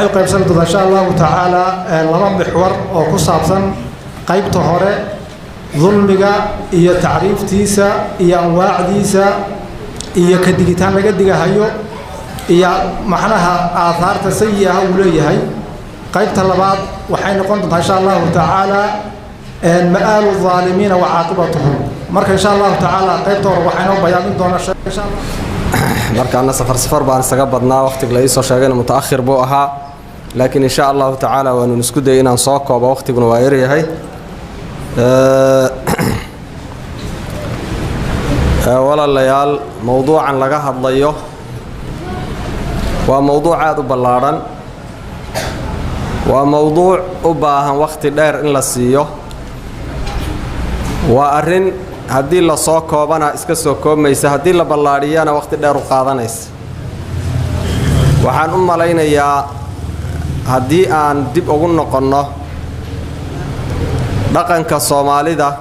Waxay u qaybsami doontaa, insha Allahu tacaala, laba mixwar oo ku saabsan: qaybta hore dulmiga iyo tacriiftiisa iyo anwaacdiisa iyo ka digitaan laga digahayo iyo macnaha aathaarta sayi-ah uu leeyahay. Qaybta labaad waxay noqon doontaa, insha Allahu tacaala, ma'aalu aalimiina wa caaqibatuhum. Marka, insha Allahu tacaala, qaybta hore waxaynoo bayaamin doonaa. Markaana safar safar baan isaga badnaa, wakhtiga la iisoo sheegayna mutaakhir buu ahaa, laakiin insha Allahu tacaala waanu isku dayay inaan soo koobo, wakhtiguna waa yaryahay. Walaalayaal, mowduucan laga hadlayo waa mowduuc aada u ballaadhan, waa mowduuc u baahan wakhti dheer in la siiyo. Waa arrin haddii la soo koobana iska soo koobmaysa, haddii la ballaadhiyana wakhti dheer u qaadanaysa. Waxaan u malaynayaa haddii aan dib ugu noqonno dhaqanka Soomaalida,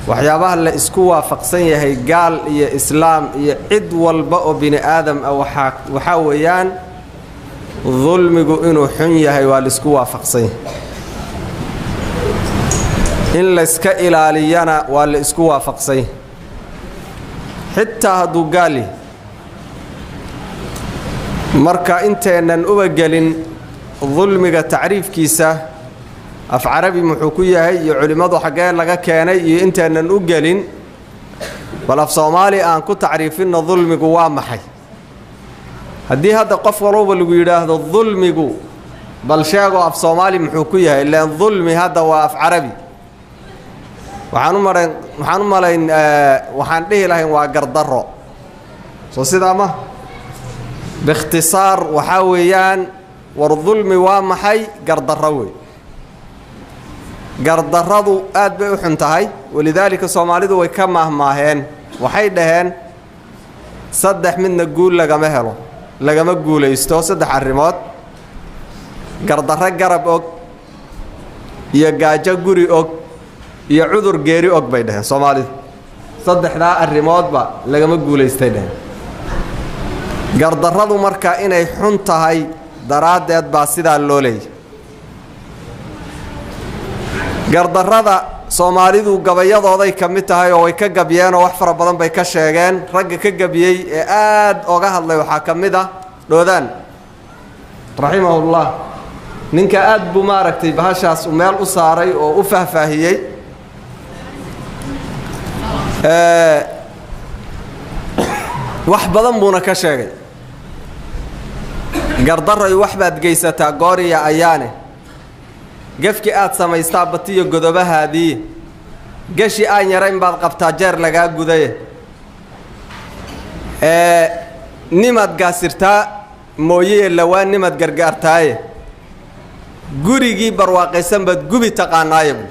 waxyaabaha la isku waafaqsan yahay, gaal iyo islaam iyo cid walba oo bini aadam ah, waxaa weeyaan dulmigu inuu xun yahay. Waa la isku waafaqsan yahay in layska ilaaliyana, waa la isku waafaqsan yahay, xitaa hadduu gaal yahay. Marka inteennan uba gelin dulmiga tacriifkiisa, af Carabi muxuu ku yahay iyo culimmadu xaggee laga keenay iyo inteennan u gelin, bal af Soomaali aan ku tacriifinno dulmigu waa maxay. Haddii hadda qof walowba lagu yidhaahdo dulmigu bal sheegoo af Soomaali muxuu ku yahay, ilaan dulmi hadda waa af Carabi, waxaan u malayn waxaan dhihi lahayn waa gardarro. Soo sidaa ma biikhtisaar? Waxaa weeyaan, war dulmi waa maxay? Gardarro wey. Gardarradu aad bay u xun tahay. Walidaalika Soomaalidu way ka maahmaaheen, waxay dhaheen: saddex midna guul lagama helo, lagama guulaysto. Saddex arrimood: gardarro garab og, iyo gaajo guri og, iyo cudur geeri og, bay dhaheen Soomaalidu. Saddexdaa arrimoodba lagama guulaystay dhaheen. Gardarradu marka inay xun tahay daraaddeed baa sidaa loo leeyay. Gardarrada Soomaalidu gabayadooday ka mid tahay oo way ka gabyeen oo wax fara badan bay ka sheegeen. Ragga ka gabiyey ee aad oga hadlay waxaa ka mid ah Dhoodaan raximahullah. Ninka aad buu maaragtay bahashaas meel u saaray oo u faahfaahiyey. Wax badan buuna ka sheegay. Gardarray wax baad geysataa gooriya ayaane, gefki aad samaystaa batiyo godobahaadii, geshi aan yarayn baad qabtaa jeer lagaa gudaye, ee nimaad gaasirtaa mooyee lawaa nimaad gargaartaaye, gurigii barwaaqaysan baad gubi taqaanaaye buu.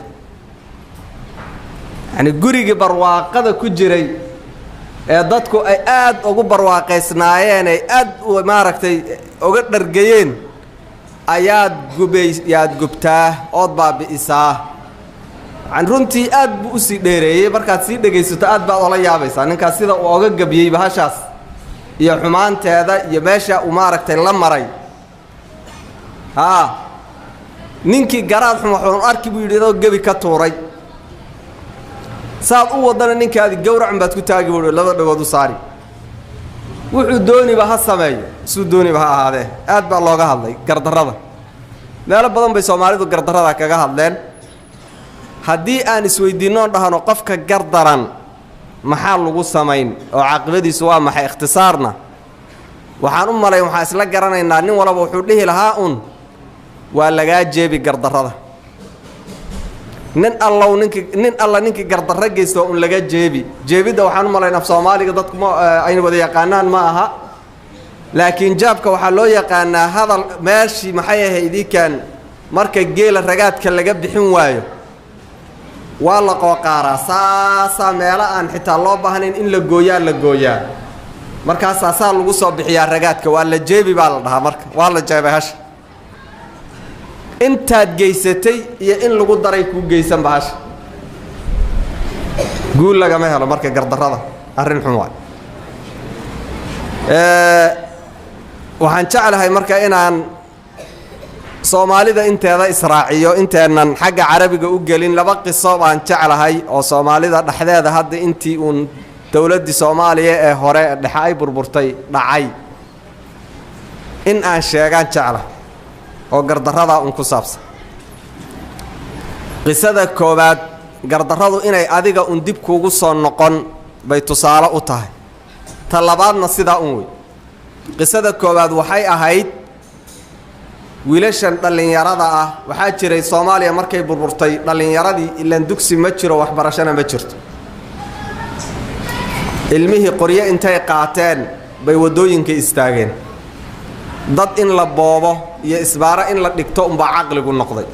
Yacni gurigii barwaaqada ku jiray ee dadku ay aad ugu barwaaqaysnaayeen, ay aad maaragtay uga dhargayeen, ayaad gubay, yaad gubtaa ood baabi'isaa. Yani runtii aad buu usii dheereeyey. Markaad sii dhegaysato aad baad ola yaabaysaa ninkaas sida uu oga gabiyey bahashaas iyo xumaanteeda iyo meesha uu maaragtay la maray. Haa, ninkii garaad xun waxuun arki, buu yidhi, adoo gebi ka tuuray, saad u waddana ninkaadi gowracun baad ku taagi, buu labada dhagood u saari. Wuxuu dooniba ha sameeyo, suu dooniba ha ahaadee. Aad baa looga hadlay gardarrada, meelo badan bay Soomaalidu gardarrada kaga hadleen. Haddii aan isweydiinnoon dhahno qofka gardaran maxaa lagu samayn oo caaqibadiisu waa maxay, ikhtisaarna waxaan u malayn waxaan isla garanaynaa nin walaba wuxuu dhihi lahaa un waa lagaa jeebi gardarrada. Nin allow ninkii, nin alla ninkii gardarro geysta waa un laga jeebi. Jeebidda waxaan u malayn af Soomaaliga dadku ma ayna wada yaqaanaan ma aha, laakiin jaabka waxaa loo yaqaanaa hadal meeshii maxay ahayd ikan marka geela ragaadka laga bixin waayo waa la qooqaaraa, saasaa meelo aan xitaa loo baahnayn in la gooyaa la gooyaa, markaasaa saa lagu soo bixiyaa ragaadka. Waa la jeebi baa la dhahaa. Marka waa la jeebay hasha, intaad geysatay iyo in lagu daray kuu geysanba hasha. Guul lagama helo. Marka gardarrada arrin xun waay. Waxaan jeclahay marka inaan Soomaalida inteeda israaciyo inteennan xagga carabiga u gelin, laba qiso baan jeclahay oo soomaalida dhexdeeda hadda intii uun dowladdii Soomaaliya ee hore dhexe ay burburtay dhacay in aan sheegaan jeclahay oo gardarradaa uun ku saabsan. Qisada koowaad, gardarradu inay adiga un dib kuugu soo noqon bay tusaale u tahay. Ta labaadna sidaa un wey. Qisada koowaad waxay ahayd wiilashan dhallinyarada ah. Waxaa jiray Soomaaliya markay burburtay dhallinyaradii ilaan dugsi ma jiro, waxbarashana ma jirto. Ilmihii qoryo intay qaateen bay waddooyinka istaageen. Dad in la boobo iyo isbaaro in la dhigto unbaa caqligu noqday.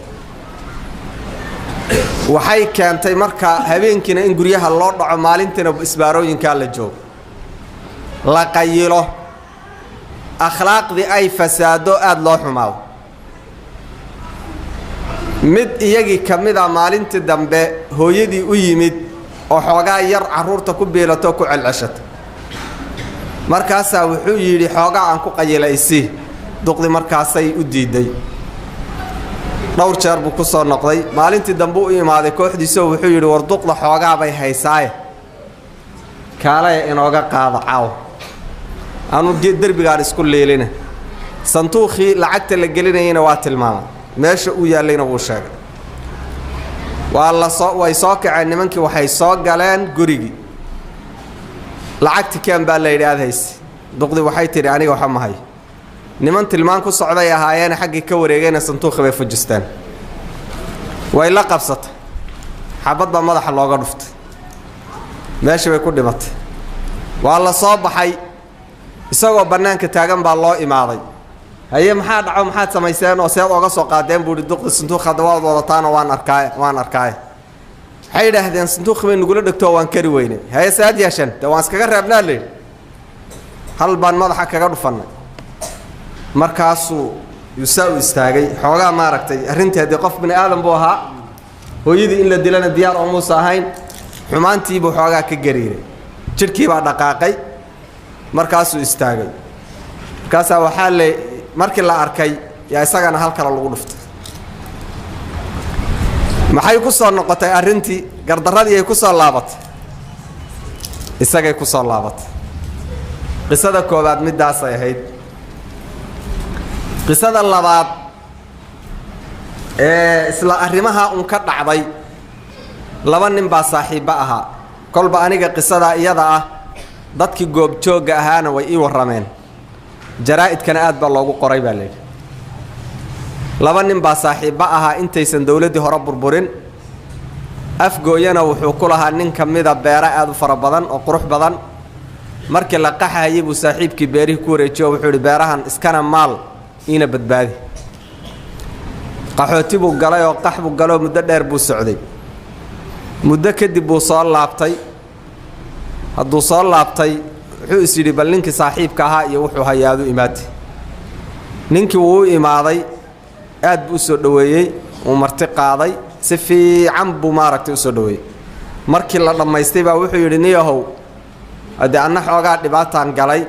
Waxay keentay marka habeenkiina in guryaha loo dhaco, maalintiina isbaarooyinkaa la joogo, la qayilo, akhlaaqdii ay fasaado, aada loo xumaado. Mid iyagii ka mid a maalintii dambe hooyadii u yimid oo xoogaa yar carruurta ku biilatoo ku celceshata. Markaasaa wuxuu yidhi, xoogaa aan ku qayila isii. Duqdi markaasay u diiday. Dhowr jeer buu ku soo noqday. Maalintii dambe u imaaday kooxdiisoo wuxuu yidhi, war duqda xoogaa bay haysaaye, kaalaya inooga qaada caaw, anu derbigaan isku liilina. Sanduuqii lacagta la gelinayayna waa tilmaamay, meesha uu yaallayna wuu sheegay. Waa la soo way soo kaceen nimankii, waxay soo galeen gurigii. Lacagti keen baa la yidhi aada hayse. Duqdii waxay tidhi, aniga waxa ma hayo. Niman tilmaan ku socday ahaayeena, xaggii ka wareegayna sanduuqii bay fujisteen. Way la qabsatay, xabad baa madaxa looga dhuftay, meeshii bay ku dhimatay. Waa la soo baxay, isagoo bannaanka taagan baa loo imaaday. Haye, maxaa dhaco, maxaad samayseen oo seed ooga soo qaadeen buu ihi duqdi sanduuq hadda waad wadataanoo waan arkaaye, waan arkaaye. Waxay yidhaahdeen, sanduuqii bay nagula dhegtoo waan kari weynay. Haye, saad yeesheen? Dee waan iskaga reebnaa layidhi, hal baan madaxa kaga dhufannay. Markaasuu yuusaa u istaagay xoogaa, maaragtay arrintii haddii qof bini aadam buu ahaa, hooyadii in la dilana diyaar oo muusa ahayn, xumaantiibuu xoogaa ka gariiray, jidhkiibaa dhaqaaqay. Markaasuu istaagay, markaasaa waxaa le markii la arkay yaa isagana hal kale lagu dhuftay. Maxay ku soo noqotay arrintii? Gardarradii ay ku soo laabatay, isagay ku soo laabatay. Qisada koowaad middaasay ahayd. Qisada labaad ee isla arrimaha un ka dhacday, laba nin baa saaxiibbo ahaa. Kolba aniga qisadaa iyada ah dadkii goobjoogga ahaana way ii warrameen, jaraa'idkana aad baa loogu qoray baa layidhi. Laba nin baa saaxiibbo ahaa intaysan dowladdii hore burburin. Afgooyana wuxuu ku lahaa nin ka mida beero aad u fara badan oo qurux badan. Markii la qaxahayay buu saaxiibkii beerihii ku wareejiyo, wuxuu yidhi, beerahan iskana maal iina badbaadi. Qaxooti buu galay oo qax buu galay oo muddo dheer buu socday. Muddo kadib buu soo laabtay. Hadduu soo laabtay, wuxuu is yidhi, bal ninkii saaxiibka ahaa iyo wuxuu hayaadu imaatay. Ninkii wuu u imaaday, aad buu u soo dhoweeyey, wuu marti qaaday, si fiican buu maaragtay u soo dhoweeyey. Markii la dhammaystay baa wuxuu yidhi, niyahow, haddii anna xoogaa dhibaataan galay,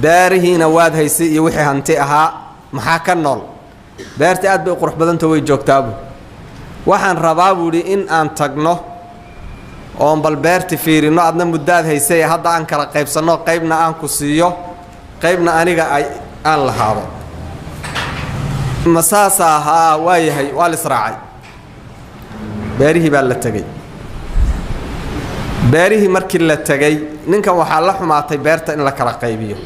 beerihiina waad haysay iyo wixii hanti ahaa, maxaa ka nool? Beerta aad bay u qurux badantao way joogtaabu. Waxaan rabaa buu idhi in aan tagno oon bal beerti fiirinno, adna muddaad haysay, hadda aan kala qaybsanno, qaybna aan ku siiyo, qaybna aniga ay aan lahaado. Ma saasa ahaa? Waa yahay. Waa la israacay, beerihii baa la tegey. Beerihii markii la tegey, ninkan waxaa la xumaatay beerta in la kala qaybiyo,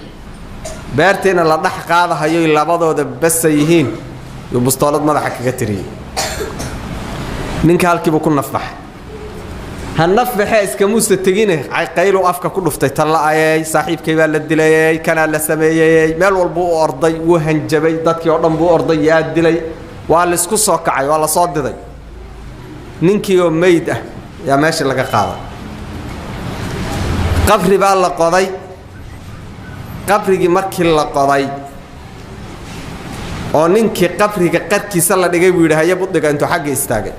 beertiina la dhex qaadahayoy labadooda basa yihiin, yuu bustoolad madaxa kaga tiriyey. Ninka halkiibuu ku nafbaxay. Ha nafbaxee, iskamuusa tegine, qaylu afka ku dhuftay, talla-ayey, saaxiibkay baa la dilayey, kanaa la sameeyey. Meel walbuu u orday, wuu hanjabay, dadkii oo dhan buu orday, yaa dilay. Waa laisku soo kacay, waa la soo diday. Ninkii oo meyd ah yaa meesha laga qaaday. Qabri baa la qoday. Qabrigii markii la qoday oo ninkii qabriga qarkiisa la dhigay buu yidhi, haye budhiga. Intuu xagga istaagay,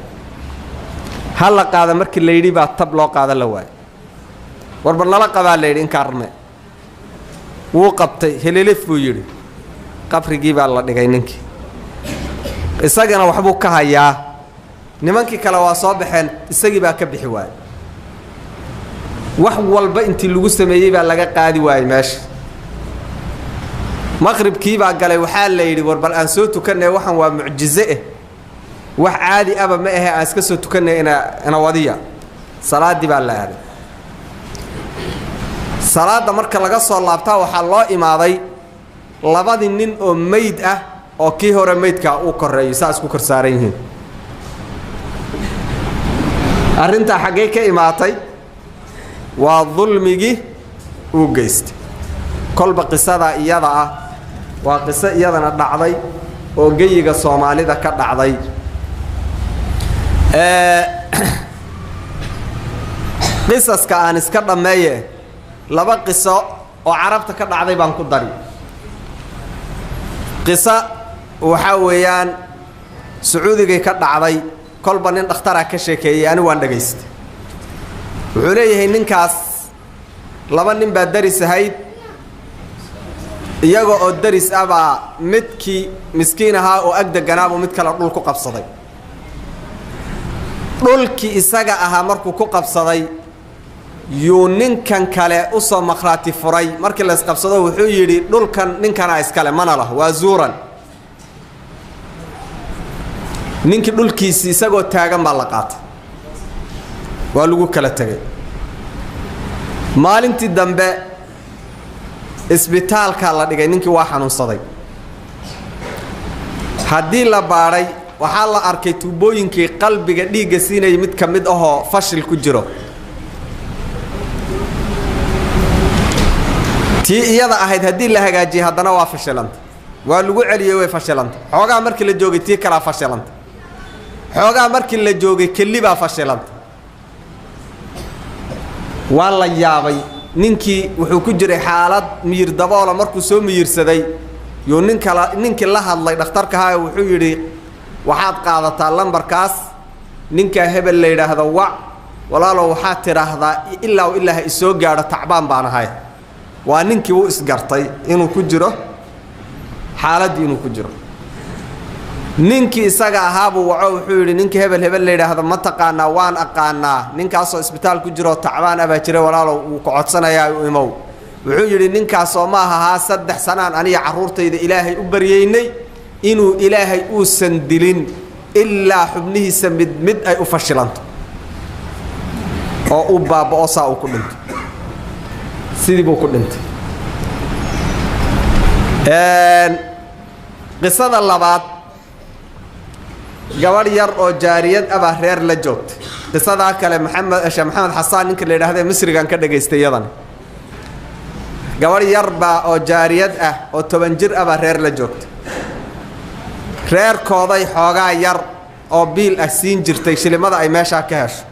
ha la qaada markii la yidhi baa tab loo qaada la waayay. Warba nala qabaa la yidhi, inkaarme wuu qabtay, helelif buu yidhi. Qabrigii baa la dhigay ninkii. Isagana waxbuu ka hayaa. Nimankii kale waa soo baxeen, isagii baa ka bixi waayey. Wax walba intii lagu sameeyey baa laga qaadi waayey meesha. Maqribkii baa galay, waxaa la yidhi war bal aan soo tukannay, waxan waa mucjize eh, wax caadi aba ma ahe, aan iska soo tukannay ina wadiya. Salaaddii baa la aaday. Salaadda marka laga soo laabtaa waxaa loo imaaday labadii nin oo meyd ah, oo kii hore meydkaa uu koreeyo, saa isku kor saaran yihiin. Arrintaa xaggee ka imaatay? Waa dulmigii uu geystay. Kolba qisadaa iyada ah waa qiso iyadana dhacday oo geyiga Soomaalida ka dhacday. Qisaska aan iska dhammeeye, laba qiso oo Carabta ka dhacday baan ku dari. Qiso waxaa weeyaan Sacuudigay ka dhacday. Kolba nin dhakhtaraa ka sheekeeyey, ani waan dhegaystay. Wuxuu leeyahay ninkaas laba nin baa daris ahayd. Iyaga oo daris ah baa midkii miskiin ahaa oo ag deganaabuu mid kale dhul ku qabsaday. Dhulkii isaga ahaa markuu ku qabsaday yuu ninkan kale u soo makhraati furay. Markii la isqabsado wuxuu yidhi dhulkan ninkanaa iskale, mana lah, waa zuuran. Ninkii dhulkiisii isagoo taagan baa la qaatay, waa lagu kala tegay. Maalintii dambe isbitaalkaa la dhigay, ninkii waa xanuunsaday. Haddii la baadhay waxaa la arkay tuubooyinkii qalbiga dhiigga siinayay mid ka mid ahoo fashil ku jiro. Tii iyada ahayd haddii la hagaajiyey haddana waa fashilanta, waa lagu celiyey, way fashilanta. Xoogaa markii la joogay tii kalaa fashilanta, xoogaa markii la joogay kelli baa fashilanta. Waa la yaabay. Ninkii wuxuu ku jiray xaalad miyir daboola. Markuu soo miyirsaday yuu ninkala ninkii la hadlay dhakhtarkahaa, wuxuu yidhi waxaad qaadataa lambarkaas, ninkaa hebel la yidhaahdo wac, walaalow waxaad tidhaahdaa ilaa ilaa ha isoo gaadho, tacbaan baan ahay. Waa ninkii wuu isgartay inuu ku jiro xaaladdii inuu ku jiro. Ninkii isaga ahaabuu waco, wuxuu yidhi ninkii hebel hebel la yidhaahdo ma taqaanaa? Waan aqaanaa, ninkaasoo isbitaal ku jiroo tacbaan abaa jira, walaalow wuu ku codsanayaa, u imow. Wuxuu yidhi ninkaasoo ma ahahaa 3 sanaan aniga carruurtayda Ilaahay u baryeynay inuu Ilaahay uusan dilin ilaa xubnihiisa mid mid ay u fashilanto oo u baaba'o, saa uu ku dhinto. Sidii buu ku dhintay. Qisada labaad, gabadh yar oo jaariyad abaa reer la joogtay. Qisadaa kale Maxamed Sheekh Maxamed Xasaan ninka la yidhaahda Misrigan ka dhegaystay iyadan. Gabadh yar baa oo jaariyad ah oo 10 jir ah baa reer la joogtay. Reerkooday xoogaa yar oo biil ah siin jirtay, shilimada ay meeshaa ka hesho,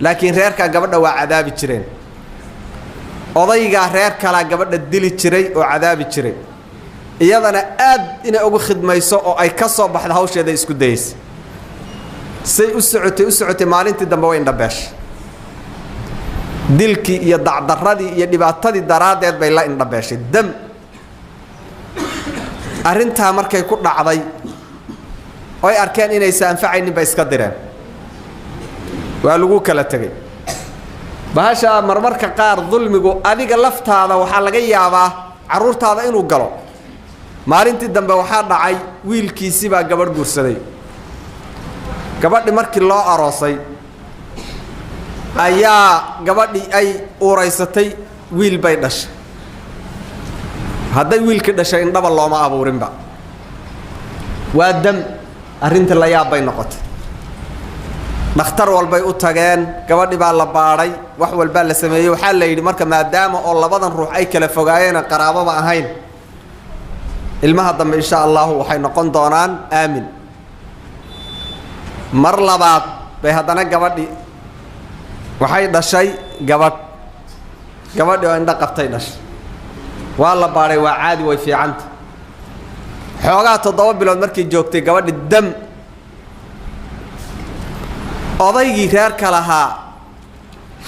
laakiin reerkaa gabadha waa cadaabi jireen. Odaygaa reer kalaa gabadha dili jiray oo cadaabi jiray. Iyadana aad inay ugu khidmayso oo ay ka soo baxdo hawsheeda isku dayeysay. Say u socotay u socotay, maalintii dambe way indhabeeshay. Dilkii iyo dacdarradii iyo dhibaatadii daraaddeed bay la indhabeeshay dam. Arrintaa markay ku dhacday oy arkeen inaysa anfacaynin bay iska direen, waa lagu kala tegey. Bahasha marmarka qaar dulmigu adiga laftaada waxaa laga yaabaa carruurtaada inuu galo. Maalintii dambe waxaa dhacay wiilkiisii baa gabadh guursaday. Gabadhi markii loo aroosay ayaa gabadhii ay uuraysatay, wiil bay dhashay. Hadday wiilkii dhashay indhaba looma abuurinba, waa dam. Arrintii la yaab bay noqotay. Dhakhtar walbay u tageen, gabadhi baa la baadhay, wax walbaa la sameeyey. Waxaa la yidhi marka maadaama oo labadan ruux ay kala fogaayeen qaraababa ahayn, ilmaha dambe insha allahu waxay noqon doonaan aamin. Mar labaad bay haddana gabadhi waxay dhashay gabadh, gabadhi oo indho qabtay dhashay. Waa la baadhay, waa caadi, way fiicanta. Xoogaa 7 bilood markii joogtay gabadhi dam. Odaygii reerka lahaa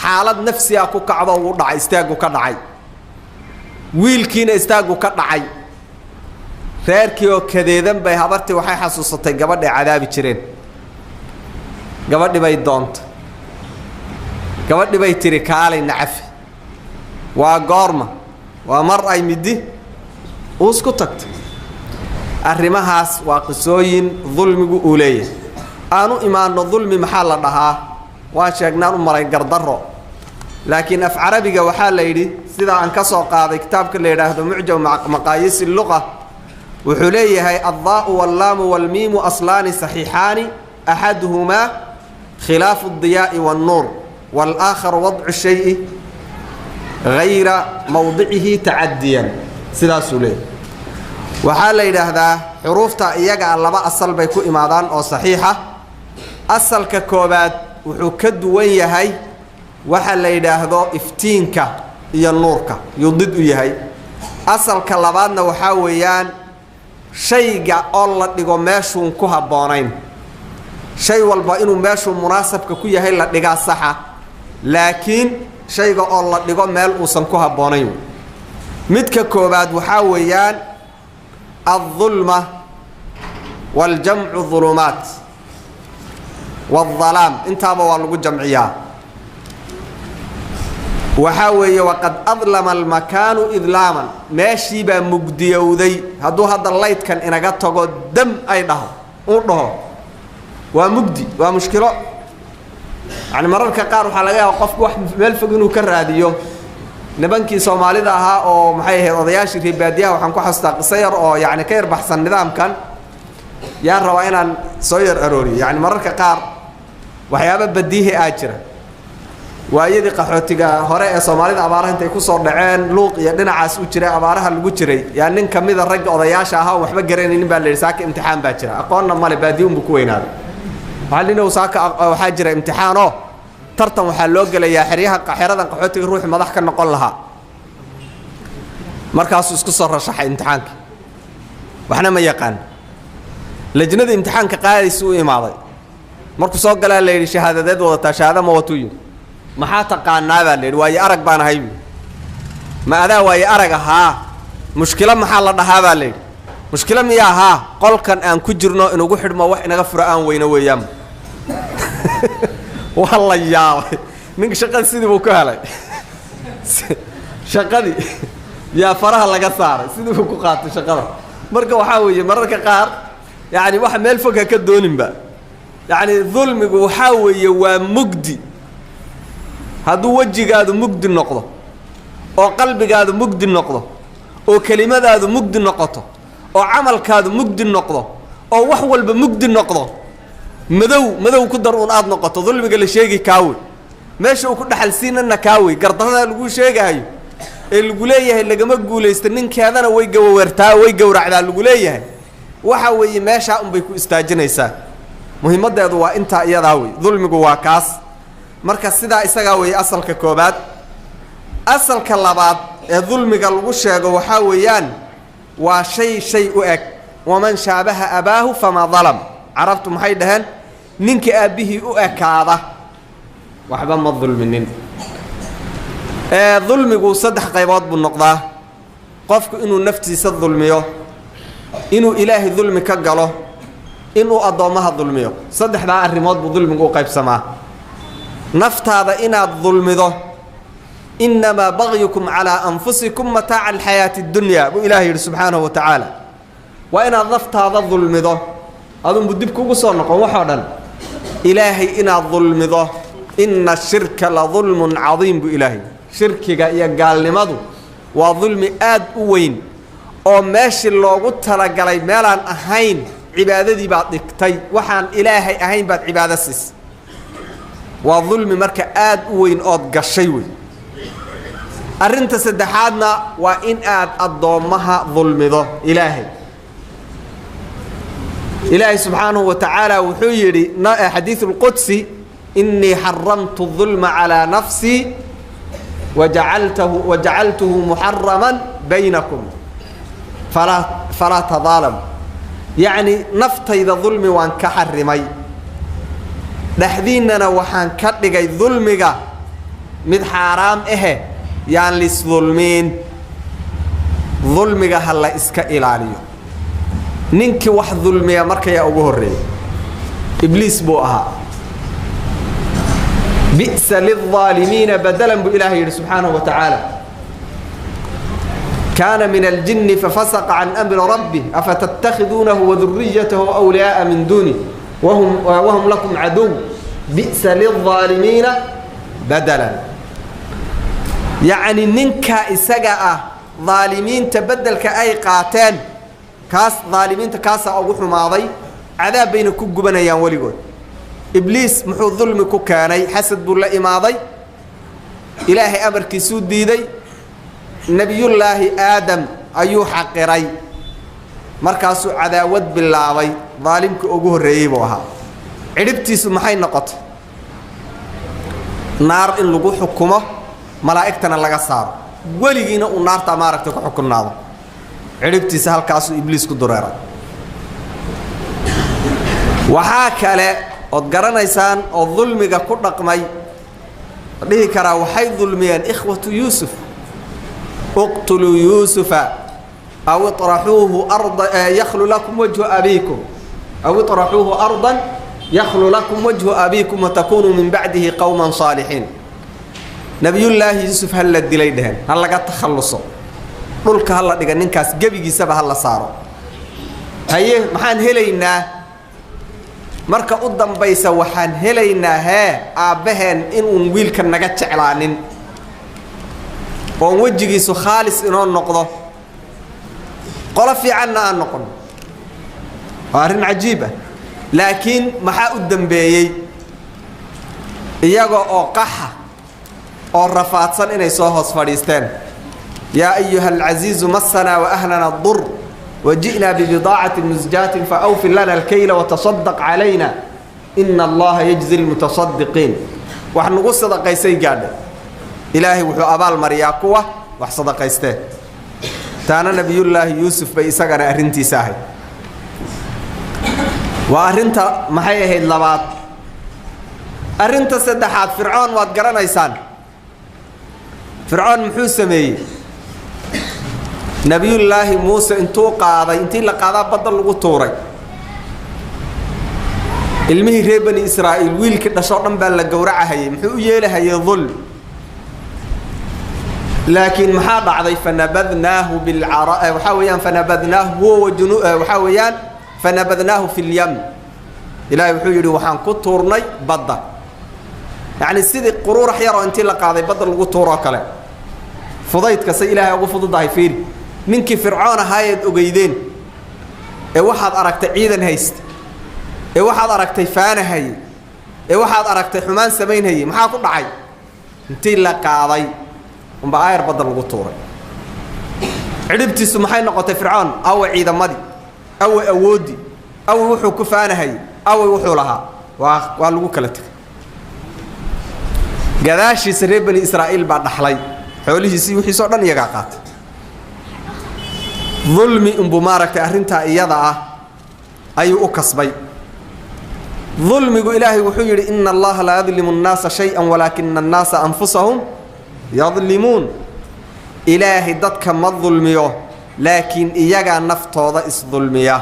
xaalad nafsi ah ku kacdo, wuu dhacay, istaaggu ka dhacay. Wiilkiina istaaggu ka dhacay. Reerkii oo kadeedan bay habartii waxay xasuusatay gabadhay cadaabi jireen. Gabadhi bay doontay, gabadhi bay tiri kaalay nacafi. Waa goorma? Waa mar ay midi uus ku tagtay. Arrimahaas waa qisooyin dulmigu uu leeyahay. Aanu imaanno dulmi maxaa la dhahaa? Waan sheegnaan u maray gardarro, laakiin af Carabiga waxaa la yidhi, sida aan ka soo qaaday kitaabka la yidhaahdo Mucjam Maqaayis Luqa, wuxuu leeyahay: الضاء واللام والميم أصلان صحيحان، أحدهما خلاف الضياء والنور، والآخر وضع الشيء غير موضعه تعديا. Sidaasuu leeyahay. Waxaa la yidhaahdaa xuruufta iyaga laba asal bay ku imaadaan oo saxiixa. Asalka koobaad wuxuu ka duwan yahay waxa la yidhaahdo iftiinka iyo nuurka, yuu did u yahay. Asalka labaadna waxaa weeyaan shayga oo la dhigo meeshuun ku habboonayn. Shay walba inuu meeshuu munaasabka ku yahay la dhigaa saxa, laakiin shayga oo la dhigo meel uusan ku habboonayn. Midka koobaad waxaa weeyaan الظلمة، والجمع ظلمات والظلام, intaaba waa lagu jamciyaa. Waxaa weeye وقد أظلم المكان إظلاما, meeshii baa mugdiyowday. Hadduu hadda laydkan inaga tago, dam ay dhaho uu dhaho, waa mugdi, waa mushkilo. Yani mararka qaar waxaa laga yaaba qofku wax meel fog inuu ka raadiyo. Nimankii Soomaalida ahaa oo maxay ahayd, odayaashii reer baadiyaha, waxaan ku xasuustaa qiso yar oo yacni ka yar baxsan nidaamkan, yaan rabaa inaan soo yar arooriyo. Yani mararka qaar waxyaaba badiihi aa jira. Waayadii qaxootiga hore ee Soomaalida abaaraha intay kusoo dhaceen Luuq iyo dhinacaas u jiray, abaaraha lagu jiray, yaa nin ka mida ragga odayaasha ahaa oo waxba garanaynin baa la yidhi saaka imtixaan baa jira. Aqoonna male, baadiye unbuu ku weynaaday. Waxaa linow saaka waxaa jira imtixaanoo tartan waxaa loo gelayaa xeryaha, xeradan qaxootiga, ruuxii madax ka noqon lahaa. Markaasuu isku soo rashaxay imtixaanka, waxna ma yaqaan. Lajnada imtixaanka qaadaysa u imaaday. Markuu soo galaa la yidhi: "Shahaadadeed wadataa?" "Shahaada ma watuu," yidhi. "Maxaa taqaanaa?" baa la yidhi. "Waayo arag baan ahay," buui. "Ma adaa waayo arag ahaa? Mushkilo maxaa la dhahaa?" baa la yidhi. "Mushkilo miyaa? Ahaa, qolkan aan ku jirno inugu xidhmo, wax inaga furo aan weyno weeyaan." Waa la yaabay. Ninka shaqadii sidii buu ku helay. Shaqadii yaa faraha laga saaray, sidii buu ku qaatay shaqada. Marka waxaa weeye mararka qaar yacni waxa meel fog ha ka dooninba. Yacni dulmigu waxaa weeye waa mugdi. Hadduu wejigaadu mugdi noqdo, oo qalbigaadu mugdi noqdo, oo kelimadaadu mugdi noqoto, oo camalkaadu mugdi noqdo, oo wax walba mugdi noqdo, madow madow ku dar uun aada noqoto, dulmiga la sheegi kaawe, meesha uu ku dhaxal siinana kaawey. Gardarada laguu sheegahayo ee lagu leeyahay lagama guulaysta, ninkeedana way gawawertaa, way gowracdaa lagu leeyahay, waxa weeye meeshaa unbay ku istaajinaysaa. Muhiimaddeedu waa intaa iyadaa wey. Dulmigu waa kaas. Marka sidaa isagaa weeye asalka koobaad. Asalka labaad ee dulmiga lagu sheego waxaa weeyaan waa shay shay u eg. ومن شابه أباه فما ظلم. Carabtu maxay dhaheen? Ninka aabbihii u ekaada waxba ma dulminin. Ee dulmigu saddex qaybood buu noqdaa: qofku inuu naftiisa dulmiyo, inuu Ilaahay dulmi ka galo, inuu addoommaha dulmiyo. Saddexdaa arrimood buu dulmigu u qaybsamaa. Naftaada inaad dulmido, إنما بغيكم على أنفسكم متاع الحياة الدنيا, buu Ilahay yidhi subxaanahu wa tacaala. Waa inaad naftaada dulmido, adunbu dib kugu soo noqon waxoo dhan. Ilaahay inaad dulmido, إن الشرك لظلم عظيم, buu Ilaahay. Shirkiga iyo gaalnimadu waa dulmi aad u weyn, oo meeshii loogu talagalay meelaan ahayn cibaadadii baad dhigtay, waxaan Ilaahay ahayn baad cibaado siisay. Waa dulmi marka aad u weyn ood gashay wey. Arrinta saddexaadna waa in aad addoommaha dulmido. Ilaahay subxaanahu wa tacaala wuxuu yidhi xadiiث الqudsi: إني حرمت الظلم على نفسي وجعلته محرما بينكم فلا تظالموا. Yacni naftayda dulmi waan ka xarimay, dhexdiinnana waxaan ka dhigay dulmiga mid xaaraam ahe, yaan lisdulmiin. Dulmiga ha la iska ilaaliyo. Ninkii wax dulmiya markayaa ugu horreeyay Ibliis buu ahaa. Bi'sa lilظaalimiina badalan buu Ilaahay yidhi subxaanahu wa tacaala. Kaana min aljinni fafasaqa can amri rabbih afatattakhiduunahu waduriyatahu awliyaaa min duuni wahum lakum caduw bi'sa lilظaalimiina badalan. Yacni ninkaa isaga ah daalimiinta beddelka ay qaateen, kaas daalimiinta kaasaa ugu xumaaday, cadaab bayna ku gubanayaan weligood. Ibliis muxuu dulmi ku keenay? Xasad buu la imaaday, Ilaahay amarkiisuu diiday, Nebiyullaahi Aadam ayuu xaqiray, markaasuu cadaawad bilaabay. Daalimkii ugu horreeyey buu ahaa. Cidhibtiisu maxay noqotay? Naar in lagu xukumo, malaa'igtana laga saaro, weligiina uu naartaa maaragtay ku xukunnaado. Cidhibtiisa halkaasuu Ibliis ku dureeray. Waxaa kale ood garanaysaan oo dulmiga ku dhaqmay dhihi karaa waxay dulmiyeen ikhwatu Yuusuf. Uqtuluu Yuusufa aw iطraxuuhu arda yakhlu lakum wajhu abiikum, aw iطraxuuhu ardan yakhlu lakum wajhu abiikum watakunuu min bacdihi qowman saalixiin. Nabiyullaahi Yuusuf ha la dilay dheheen, ha laga takhalluso, dhulka ha la dhiga ninkaas, gebigiisaba ha la saaro. Haye, maxaan helaynaa marka u dambaysa? Waxaan helaynaa hee aabbaheen inuun wiilka naga jeclaanin oon wejigiisu khaalis inoo noqdo, qolo fiicanna aan noqon. Waa arrin cajiib ah. Laakiin maxaa u dambeeyey? Iyaga oo qaxa oo rafaadsan inay soo hoos fadhiisteen: yaa ayuha alcasiizu masanaa wa ahlana dur waji'naa bibidaacati musjaatin faawfi lana alkayla watasadaq calayna ina Allaha yajzi lmutasadiqiin. Wax nagu sadaqaysay gaadhay. Ilaahay wuxuu abaal mariyaa kuwa wax sadaqaystee. Taana Nebiyullaahi Yuusuf bay isagana arrintiisa ahayd. Waa arrinta maxay ahayd labaad. Arrinta saddexaad, Fircoon waad garanaysaan. Fircoon muxuu sameeyey? Nebiyullaahi Muuse intuu qaaday, intii la qaadaa badda lagu tuuray. Ilmihii reer Bani Israa'iil wiilkii dhashoo dhan baa la gowracahayay. Muxuu u yeelahayay? Dulm. Laakiin maxaa dhacday? Fanabadnaahu bilcara, waxaa weeyaan fanabadnaahu huwa wajunu, waxaa weeyaan fanabadnaahu fi lyam. Ilaahay wuxuu yidhi waxaan ku tuurnay badda, yacni sidii quruurax yaroo intii la qaaday badda lagu tuuroo kale. Fudaydka say Ilaahay ugu fududahay fiiri. Ninkii Fircoon ahaayeed ogeydeen ee waxaad aragtay ciidan haysta, ee waxaad aragtay faanahaye, ee waxaad aragtay xumaan samaynhaye, maxaa ku dhacay? Intii la qaaday unba aayar badda lagu tuuray. Cidhibtiisu maxay noqotay Fircoon? Awa ciidamadii, awa awooddii, awa wuxuu ku faanahayey, away wuxuu lahaa, waa lagu kala tegay. Gadaashiisa reer Bani Israa'iil baa dhaxlay xoolihiisii, wixiisoo dhan iyagaa qaatay. Dulmi unbuu maaragtay arrintaa iyada ah ayuu u kasbay. Dulmigu Ilaahay wuxuu yidhi ina Allaha laa yadlimu annaasa shay-an walaakina annaasa anfusahum yadlimuun. Ilaahay dadka ma dulmiyo, laakiin iyagaa naftooda isdulmiya.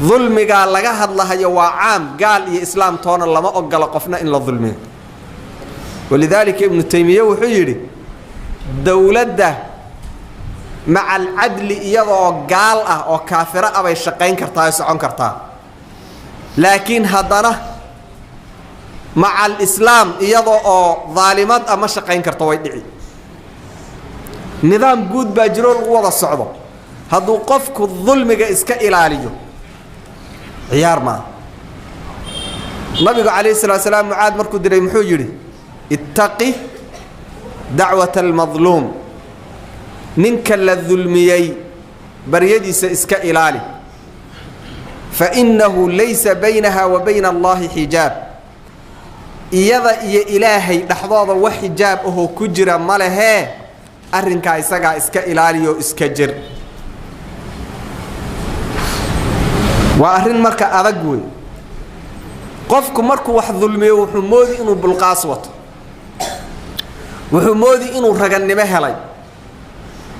Dulmigaa laga hadlahayo waa caam, gaal iyo islaam toona lama ogolo qofna in la dulmiyo. Walidaalika Ibnu Taymiye wuxuu yidhi dowladda maca alcadli iyadoo gaal ah oo kaafiro ah bay shaqayn kartaa oo socon kartaa, laakiin haddana maca alislaam iyadoo oo daalimad ah ma shaqayn karto, way dhici. Nidaam guud baa jiroo lagu wada socdo. Hadduu qofku dulmiga iska ilaaliyo, ciyaar maaha. Nabigu calayhi salatu salaam Mucaad markuu diray muxuu yidhi? Ittaqi dacwata almadluum, ninka la dulmiyey baryadiisa iska ilaali, fa innahu laysa baynaha wa bayna Allahi xijaab. Iyada iyo Ilaahay dhexdooda wax xijaab ahoo ku jira ma lehee, arrinkaa isagaa iska ilaaliyo, iska jir. Waa arrin marka adag wey. Qofku markuu wax dulmiyo wuxuu moodi inuu bulqaas wato, wuxuu moodi inuu ragannimo helay,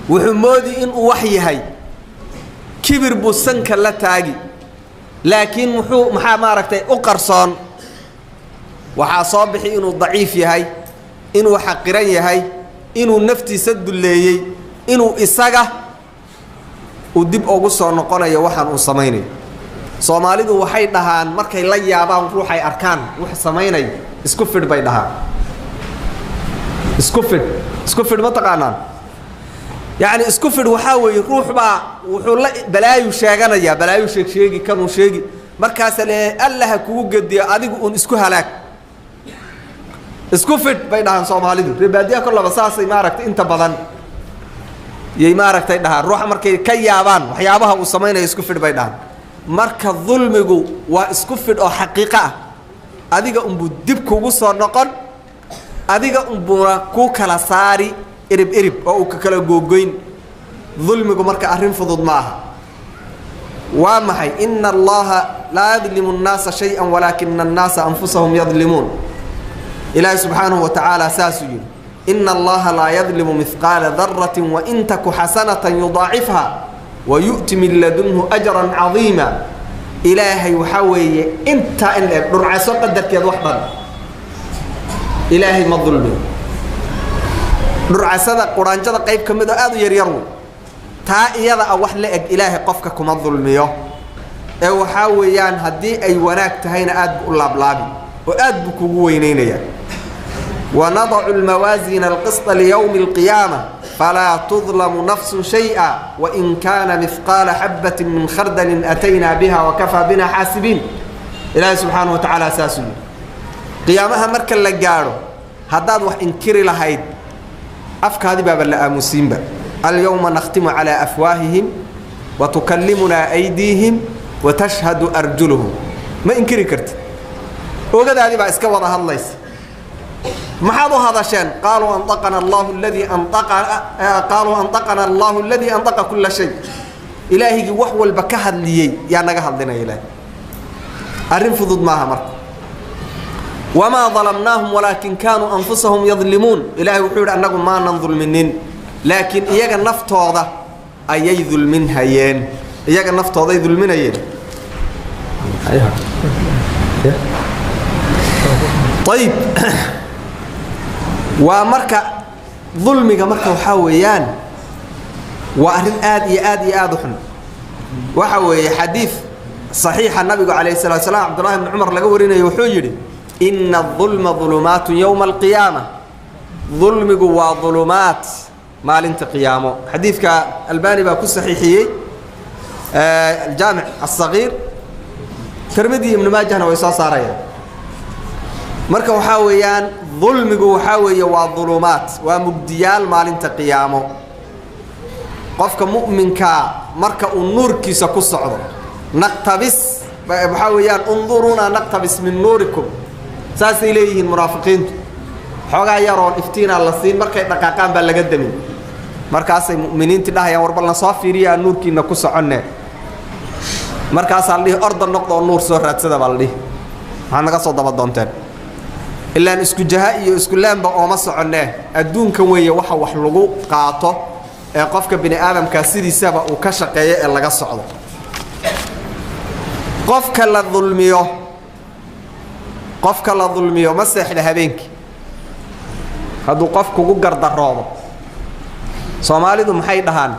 wuxuu moodi inuu wax yahay. Kibir. Kibir buu sanka la taagi, laakiin muxuu maxaa maaragtay u qarsoon? Waxaa soo bixi inuu daciif yahay, inuu xaqiran yahay, inuu naftiisa dulleeyey, inuu isaga uu dib ugu soo noqonayo waxaan uu samaynayo. Soomaalidu waxay dhahaan markay la yaabaan ruuxay arkaan wax samaynayo, isku fidh bay dhahaan. Isku fidh, isku fidh ma taqaanaan? Yacni isku fidh waxaa weeye ruux baa wuxuu la balaayu sheeganayaa, balaayu sheeg sheegi, kanuu sheegi, markaasa le Allaha kugu gediyo, adigu uun isku halaag, isku fidh bay dhahaan Soomaalidu. Reebaadiyaha kollaba saasay maaragtay inta badan yay maaragtay dhahaan ruuxa markay ka yaabaan waxyaabaha uu samaynayo, isku fidh bay dhahaan. Marka dulmigu waa isku fidh oo xaqiiqo ah, adiga unbuu dib kugu soo noqon, adiga unbuuna kuu kala saari irib irib oo uu ka kala googoyn. Dulmigu marka arrin fudud ma aha. Waa maxay? Ina Allaha laa yadlimu nnaasa shay-an walaakina annaasa anfusahum yadlimuun. Ilaahi subxaanahu wa tacaala saasuu yidhi: ina Allaha laa yadlimu mihqaala daratin wain taku xasanatan yudaacifha wayu'ti min ladunhu ajran cadiima. Ilaahay waxaa weeye intaa in la eg dhurcaso qadarkeed wax dhan Ilaahay ma dulmiyo. Dhurcasada quraanjada qayb ka mid oo aada u yaryar wey, taa iyada ah wax la eg Ilaahay qofka kuma dulmiyo. Ee waxaa weeyaan haddii ay wanaag tahayna aad bu u laablaabi oo aad buu kugu weynaynaya. Wanadacu lmawaasiina alqisطa liyowmi اlqiyaama falaa tudlamu nafsu shayئa wain kaana mihqaala xabatin min khardalin ataynaa biha wakafaa bina xaasibiin. Ilaahay subxaanaه wa tacaala saasuu yidhi: qiyaamaha marka la gaadho haddaad wax inkiri lahayd afkaadi baaba la aamusiinba. Alyowma nakhtimu calaa afwaahihim wa tukallimunaa aydiihim wa tashhadu arjuluhum. Ma inkiri kartid, oogadaadii baa iska wada hadlaysa. Maxaad u hadasheen? Qaaluu anطaqana Allahu aladii qaaluu anطaqana Allahu aladii anطaqa kula shay. Ilaahigii wax walba ka hadliyey yaa naga hadlinaya. Ilaahay arrin fudud maaha marka. Wamaa dalamnaahum walaakin kaanuu anfusahum yadlimuun. Ilaahay wuxuu yidhi annagu maanan dulminin, laakiin iyaga naftooda ayay dulmin hayeen, iyaga naftooday dulminayeen. Ayib, waa marka dulmiga marka waxaa weeyaan waa arrin aad iyo aad iyo aad u xun. Waxa weeye xadiid saxiixa nabigu calayhi salatu salaam, Cabdullahi bni Cumar laga warinayo, wuxuu yidhi: ina adulma dulumaatun yowma alqiyaama. Dulmigu waa dulumaat maalinta qiyaamo. Xadiidka Albani baa ku saxiixiyey Aljaamic aلsagiir, Tirmidi, Ibnu Maajahna way soo saarayaan. Marka waxaa weeyaan dulmigu waxaa weeye waa dulumaat, waa mugdiyaal maalinta qiyaamo. Qofka mu'minkaa marka uu nuurkiisa ku socdo, naqtabis waxaa weeyaan unduruunaa naqtabis min nuurikum, saasay leeyihiin munaafiqiintu. Xoogaa yaroon iftiinaa la siin, markay dhaqaaqaan baa laga demin. Markaasay mu'miniinti dhahayaan: war bal na soo fiiriya, aan nuurkiina ku soconne. Markaasaa la dhihi: orda noqda oo nuur soo raadsada baa la dhihi, maxaad naga soo daba doonteen? Ilaan isku jaha iyo isku laanba ooma soconnee. Adduunkan weeye waxa wax lagu qaato ee qofka bini aadamkaa sidiisaba uu ka shaqeeyo ee laga socdo. Qofka la dulmiyo, qofka la dulmiyo ma seexda habeenkii. Hadduu qof kugu gardaroodo, Soomaalidu maxay dhahaan?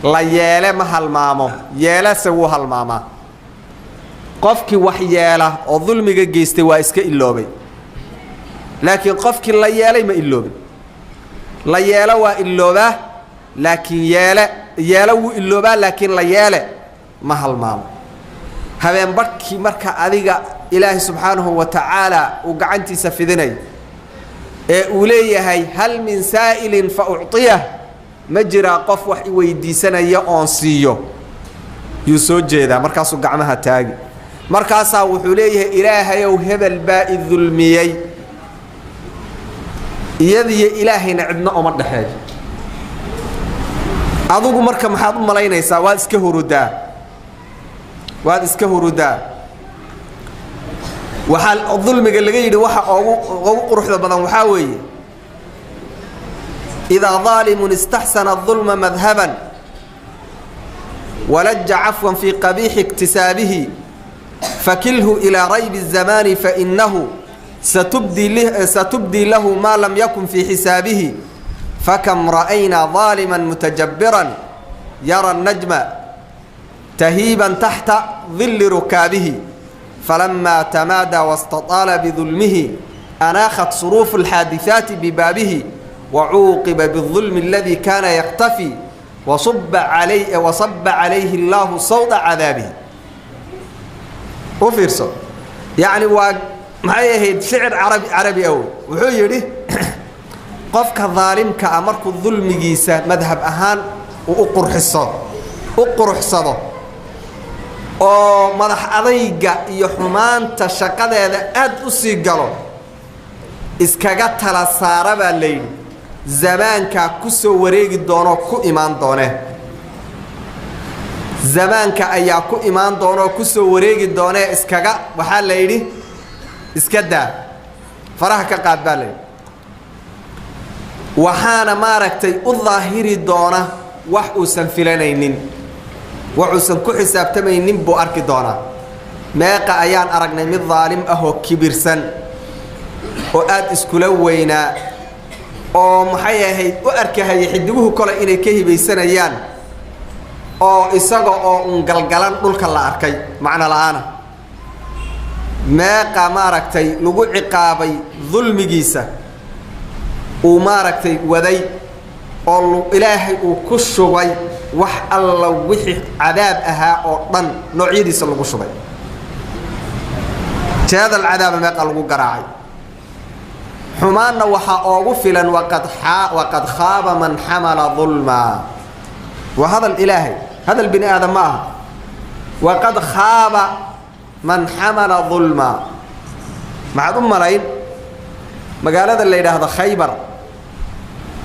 La yeele ma halmaamo, yeelase wuu halmaamaa. Qofkii wax yeela oo dulmiga geystay waa iska iloobay, laakiin qofkii la yeelay ma iloobin. La yeelo waa iloobaa, laakiin yeele yeelo wuu iloobaa, laakiin la yeele ma halmaamo. Habeen badhkii marka adiga Ilaahay subxaanahu wa tacaala uu gacantiisa fidinayo ee uu leeyahay: hal min saa'ilin fa ucطiyah, ma jiraa qof wax i weydiisanaya oon siiyo, yuu soo jeedaa. Markaasuu gacmaha taagi, markaasaa wuxuu leeyahay: Ilaahayow, hebel baa i dulmiyey. Iyadiyo Ilaahayna cidna uma dhexeeyo. Adugu marka maxaad u malaynaysaa? Waad iska hurudaa, waad iska hurudaa. Waxaa dulmiga laga yidhi waxa ogu quruxda badan waxaa weeye: idaa daalimun istaxsana الظulma madhaban Walaja cafwan fii qabiixi iktisaabihi, fakilhu ilaa raybi الzamaani fainahu satubdii lahu maa lam yakun fii xisaabihi. Fakam ra'aynaa ظaalima mutajabiran yara الnajma tahiiban taxta dilli rukaabihi. Falamaa tamaadaa waاstaطaala bidulmihi anaakhat suruufu اlxaadiثaati bibaabihi, wacuuqiba biالظulmi aladii kaana yaktafi, wasaba calayhi اllaahu sawda cadaabihi. U fiirso, yacni waa maxay ahayd shicir carabi carabi aw. Wuxuu yidhi qofka daalimka ah markuu dulmigiisa madhab ahaan uu u qurxiso, u quruxsado, oo madax adayga iyo xumaanta shaqadeeda aad u sii galo, iskaga tala saara baa layidhi zamaankaa ku soo wareegi doonoo ku imaan doone. Zamaanka ayaa ku imaan doonoo ku soo wareegi doonee, iskaga waxaa la yidhi iska daa, faraha ka qaad baa layidhi. Waxaana maaragtay u daahiri doona wax uusan filanaynin, wax uusan ku xisaabtamaynin buu arki doonaa. Meeqa ayaan aragnay mid daalim ah oo kibirsan oo aada iskula weynaa, oo maxay ahayd u arkahaya xidiguhu kole inay ka hibaysanayaan, oo isaga oo un galgalan dhulka la arkay macno la-aana. Meeqa maaragtay lagu ciqaabay dulmigiisa uu maaragtay waday, oo Ilaahay uu ku shubay wax alla wixii cadaab ahaa oo dhan noocyadiisa lagu shubay, jeedal cadaaba meeqa lagu garaacay. Xumaanna waxaa oogu filan waqad khaaba man xamala dulmaa. Waa hadal Ilaahay, hadal bini aadam ma aha. Waqad khaaba man xamala dulmaa. Maxaad u malayn magaalada la yidhaahdo Khaybar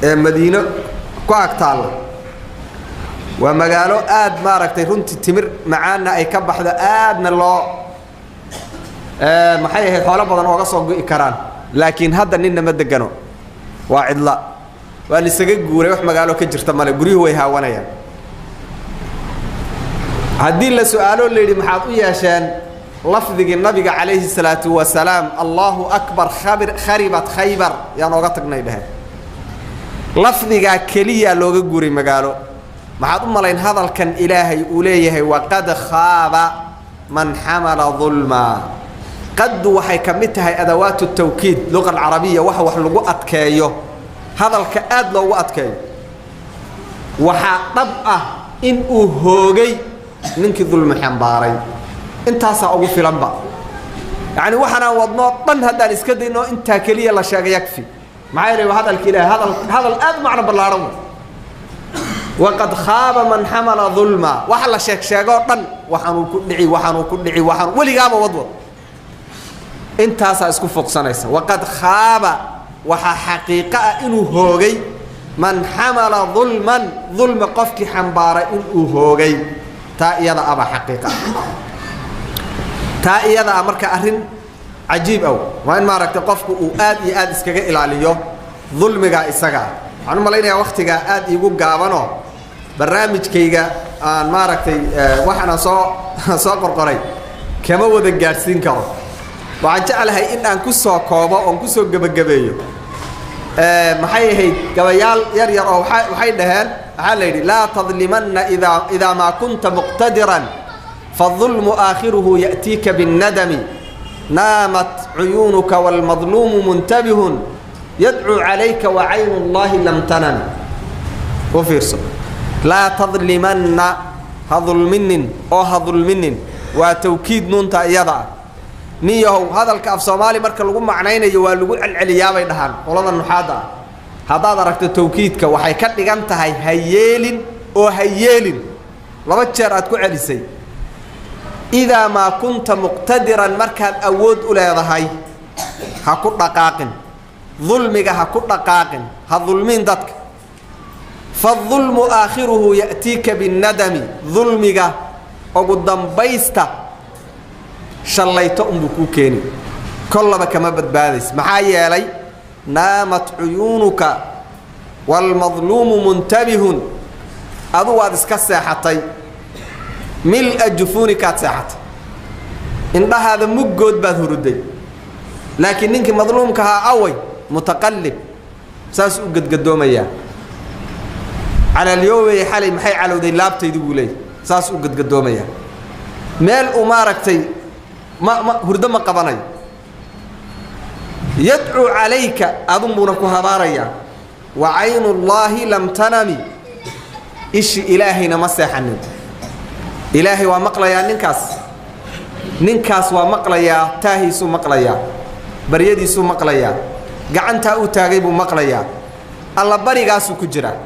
ee Madiino ku ag taalla? Waa magaalo aada maaragtay runtii timir macaanna ay ka baxdo, aadna loo maxay ahayd xoolo badan ooga soo go'i karaan, laakiin hadda ninna ma degano, waa cidla, waa laisaga guuray, wax magaalo ka jirta male, guryuhu way haawanayaan. Haddii la su-aalo la yidhi maxaad u yeesheen lafdigii nabiga calayhi salaatu wasalaam, "Allahu akbar kharibat Khaybar" yaan ooga tagnay dheheen, lafdigaa keliyaa looga guuray magaalo. Maxaad u malayn hadalkan Ilaahay uu leeyahay waqad khaaba man xamala dulmaa? Qaddu waxay ka mid tahay adawaat tawkiid luqa alcarabiya, waxa wax lagu adkeeyo, hadalka aada loogu adkeeyo. Waxaa dhab ah in uu hoogay ninkii dulmi xambaaray. Intaasaa ugu filanba, yacni waxaanaan wadnoo dhan haddaan iska dayno intaa keliya la sheega yakfi. Maxaa yeelay waa hadalka Ilahay, hadal hadal aad u macno ballaaran wey. Waqad khaaba man xamala dulma, waxa la sheeg sheegoo dhan, waxaanuu ku dhici, waxaanuu ku dhici, waxaan weligaaba wadwad, intaasaa isku fuuqsanaysa. Waqad khaaba, waxaa xaqiiqo ah inuu hoogay man xamala dulman, dulmi qofkii xambaaray inuu hoogay. Taa iyada abaa xaqiiqa ah, taa iyada ah. Marka arrin cajiib aw waa in maaragtay qofku uu aad iyo aad iskaga ilaaliyo dulmigaa isaga ah. Waxaan u malaynayaa waktigaa aad iigu gaabanoo barnaamijkayga aan maaragtay waxaanaan soo qorqoray kama wada gaadhsiin karo. Waxaan jeclahay in aan ku soo koobo oon ku soo gebagabeeyo maxay ahayd gabayaal yar yar oo waxay dhaheen, waxaa la yidhi: laa tadlimanna idaa maa kunta muqtadiran, faالظulmu aakhiruhu ya'tiika biاnnadami. Naamat cuyuunuka wاlmadluumu muntabihun yadcuu calayka wacaynu اllahi lam tanam. U fiirso: laa tadlimanna, ha dulminin oo ha dulminin, waa tawkiid nuunta iyada ah. Nin yahow, hadalka af Soomaali marka lagu macnaynayo waa lagu celceliyaabay dhahaan qolada nuxaadda ah. Haddaad aragto tawkiidka, waxay ka dhigan tahay ha yeelin oo ha yeelin, laba jeer aad ku celisay. Idaa maa kunta muqtadiran, markaad awood u leedahay, ha ku dhaqaaqin dulmiga, ha ku dhaqaaqin, ha dulmin dadka. Faاdulmu aakhiruhu ya'tiika binnadami, dulmiga ugu dambaysta shallayto unbuu kuu keeni, kollaba kama badbaadays. Maxaa yeelay naamat cuyuunuka waalmadluumu muntabihun, adugu waad iska seexatay. Mil-a jufuunikaad seexatay, indhahaada muggood baad huruday. Laakiin ninkii madluumka ahaa away mutaqallib, saas u gadgadoomayaa. Calaalyoobay xalay maxay calowday laabtaydu buu leeyahy, saas u gadgadoomayaa. Meel uu maaragtay ma hurdo ma qabanayo. Yadcuu calayka, adunbuuna ku habaarayaa. Wa caynullaahi lam tanami, ishi ilaahayna ma seexanin. Ilaahay waa maqlayaa ninkaas, ninkaas waa maqlayaa, taahiisuu maqlayaa, baryadiisuu maqlayaa, gacantaa u taagay buu maqlayaa, alla barigaasuu ku jiraa.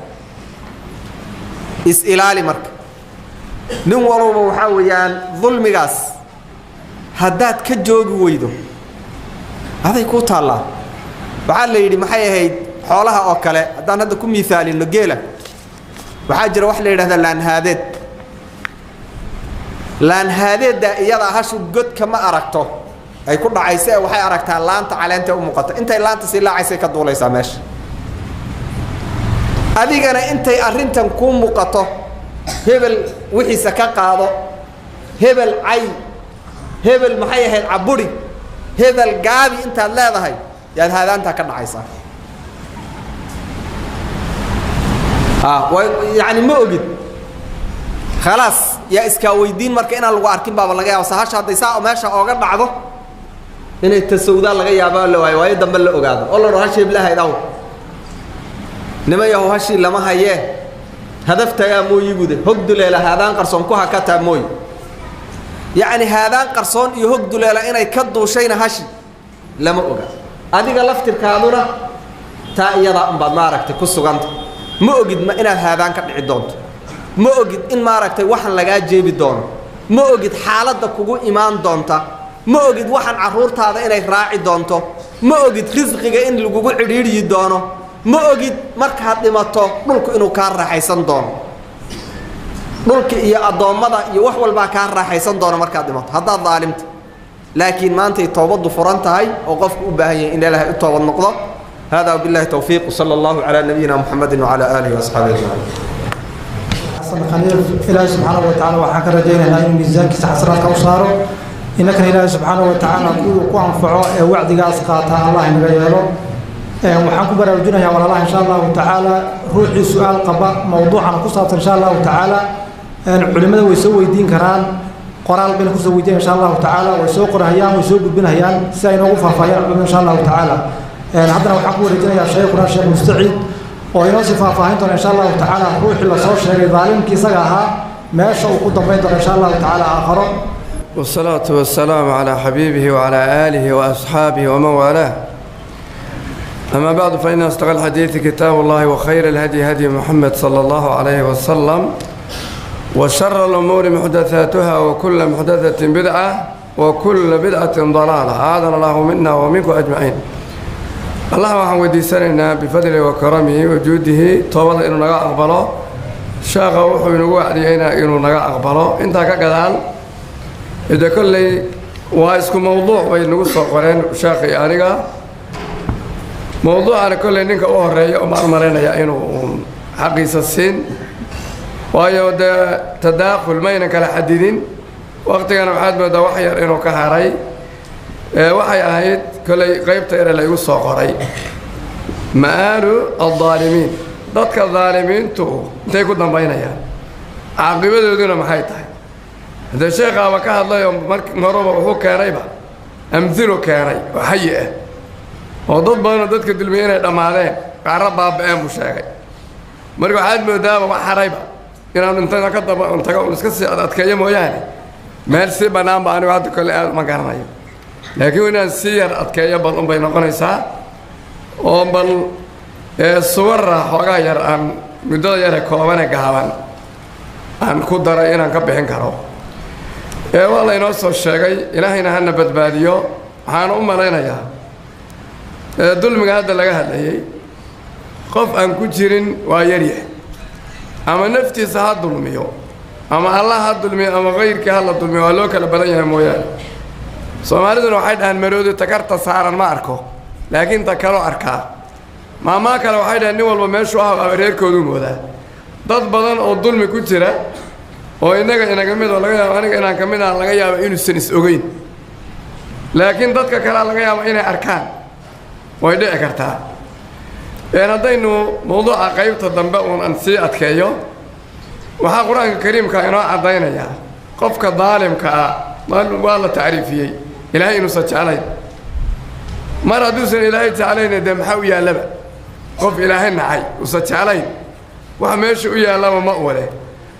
Is-ilaali marka nin walowba waxaa weeyaan dulmigaas haddaad ka joogi weydo aday kuu taallaa. Waxaa la yidhi maxay ahayd xoolaha oo kale haddaan hadda ku miaalino geela, waxaa jira wax la yidhahdaa laanhaadeed. Laanhaadeedda iyadaa hashu godka ma aragto ay ku dhacaysa, ee waxay aragtaa laanta caleenta u muuqata. Intay laanta sii laacaysay ka duulaysaa meesha. Adigana intay arrintan kuu muuqato, hebel wixiisa ka qaado, hebel cay, hebel maxay ahayd caburi, hebel gaabi intaad leedahay yaad haadaantaa ka dhacaysaa. Yacni ma ogid khalaas, yaa iskaa weydiin marka inaan lagu arkin baaba laga yaaba. Sahasha hadday saa meesha ooga dhacdo inay tasawdaa laga yaaba, la waayo waayo dambe la ogaado oo la dhaho hashi heblahayd aw nima yahow, hashii lama hayee, hadaftagaa mooyigude hog duleela haadaan qarsoon ku hakataa mooy. Yacni haadaan qarsoon iyo hog duleela inay ka duushayna hashi lama oga. Adiga laftirkaaduna taa iyadaa unbaad maaragtay ku suganta. Ma ogid ma inaad haadaan ka dhici doonto, ma ogid in maaragtay waxan lagaa jeebi doono, ma ogid xaaladda kugu imaan doonta, ma ogid waxan carruurtaada inay raaci doonto, ma ogid risqiga in lagugu cidhiidhyi doono, ma ogid markaad dhimato dhulku inuu kaa raaxaysan doono. Dhulka iyo addoommada iyo wax walbaa kaa raaxaysan doono markaad dhimato haddaad daalimta. Laakiin maantay toobaddu furan tahay oo qofku u baahan yahay in ilaahay u toobad noqdo. Hada wabillahi towfiiq, wsala allahu calaa nabiyina muxamedin wacala aalihi waasxaabihi ajmaciin. Xasan Khaliif, ilaahay subxaanahu wa tacaala waxaan ka rajaynaynaa inuu miisaankiisa xasanaadka u saaro, innakana ilaahay subxaanahu wa tacaala kuwuu ku anfaco ee wacdigaas qaata allah inaga yeelo. Waxaan ku baraarujinayaa walaalaha insha allahu tacaala, ruuxii su-aal qaba mowduucana ku saabsan insha allahu tacaala culimada way soo weydiin karaan, qoraal bayna kusoo weydiin insha allahu tacaala, way soo qorahayaan, way soo gudbinahayaan si ay noogu faahfaahiyaan culimada insha allahu tacaala. Haddana waxaan ku wareejinayaa shaykhuna Sheekh Mustaciid oo inoo sii faahfaahin doona insha allahu tacaala ruuxii lasoo sheegay daalimkii isaga ahaa meesha uu ku dambayn doono insha allahu tacaala aakharo. والصلاة والسلام على حبيبه وعلى آله وأصحابه ومن والاه. أما بعد، فإن أصدق الحديث كتاب الله، وخير الهدي هدي محمد صلى الله عليه وسلم، وشر الأمور محدثاتها، وكل محدثة بدعة، وكل بدعة ضلالة، أعاذنا الله منا ومنكم أجمعين. Allah waxaan weydiisanaynaa bifadlihi wa karamihi wa juudihi toobada inuu naga aqbalo, sheekha wuxuu inagu wacdiyeyna inuu naga aqbalo. Intaa ka gadaal de kolley waa isku mowduuc bay nagu soo qoreen sheekha iyo aniga. Mowduucana kolley ninka u horeeya umaan malaynayaa inuu uun xaqiisa siin, waayo dee tadaakhul maynan kala xadidin, waqtigana waxaad moodaa wax yar inuu ka haray. Waxay ahayd kolley qaybta yare la igu soo qoray ma'aalu addaalimiin, dadka daalimiintu intay ku dambaynayaan, caaqibadooduna maxay tahay. Haddee sheekhaaba ka hadlayoo mar horuba wuxuu keenayba amhilu keenay oo xayi ah oo dad badanoo dadka dulmiye inay dhammaadeen, qaarra baaba'een buu sheegay. Marka waxaad moodaaba wax harayba inaan intana ka daba tago un iska sii adadkeeyo mooyaane, meel si bannaanba anigu hadda kolle aad uma garanayo, laakiin inaan si yar adkeeyo bal unbay noqonaysaa oo bal suwarra xoogaa yar aan muddada yare koobane gaaban aan ku daray inaan ka bixin karo. Waa laynoo soo sheegay, ilaahayna hana badbaadiyo. Waxaan u malaynayaa dulmiga hadda laga hadlayey qof aan ku jirin waa yaryahay, ama naftiisa ha dulmiyo, ama allah ha dulmiyo, ama kayrkii ha la dulmiyo, waa loo kala badan yahay mooyaane. Soomaaliduna waxay dhahaan maroodi takarta saaran ma arko, laakiin ta kaloo arkaa. Maamaa kale waxay dhahaan nin walba meeshuu ah aba reerkooduu moodaa. Dad badan oo dulmi ku jira Oo innaga inaga mid oo laga yaabo aniga inaan ka mid ah, laga yaabo inuusan is ogeyn, laakiin dadka kalea laga yaabo inay arkaan, way dhici kartaa. Haddaynu mawduuca qaybta dambe uun aan sii adkeeyo, waxaa Qur-aanka Kariimka inoo caddaynayaa qofka daalimka ah waa la tacriifiyey, Ilaahay inuusan jeclayn. Mar hadduusan Ilaahay jeclayna, dee maxaa u yaallaba? Qof Ilaahay nacay, uusan jeclayn, wax meesha u yaallaba ma ule.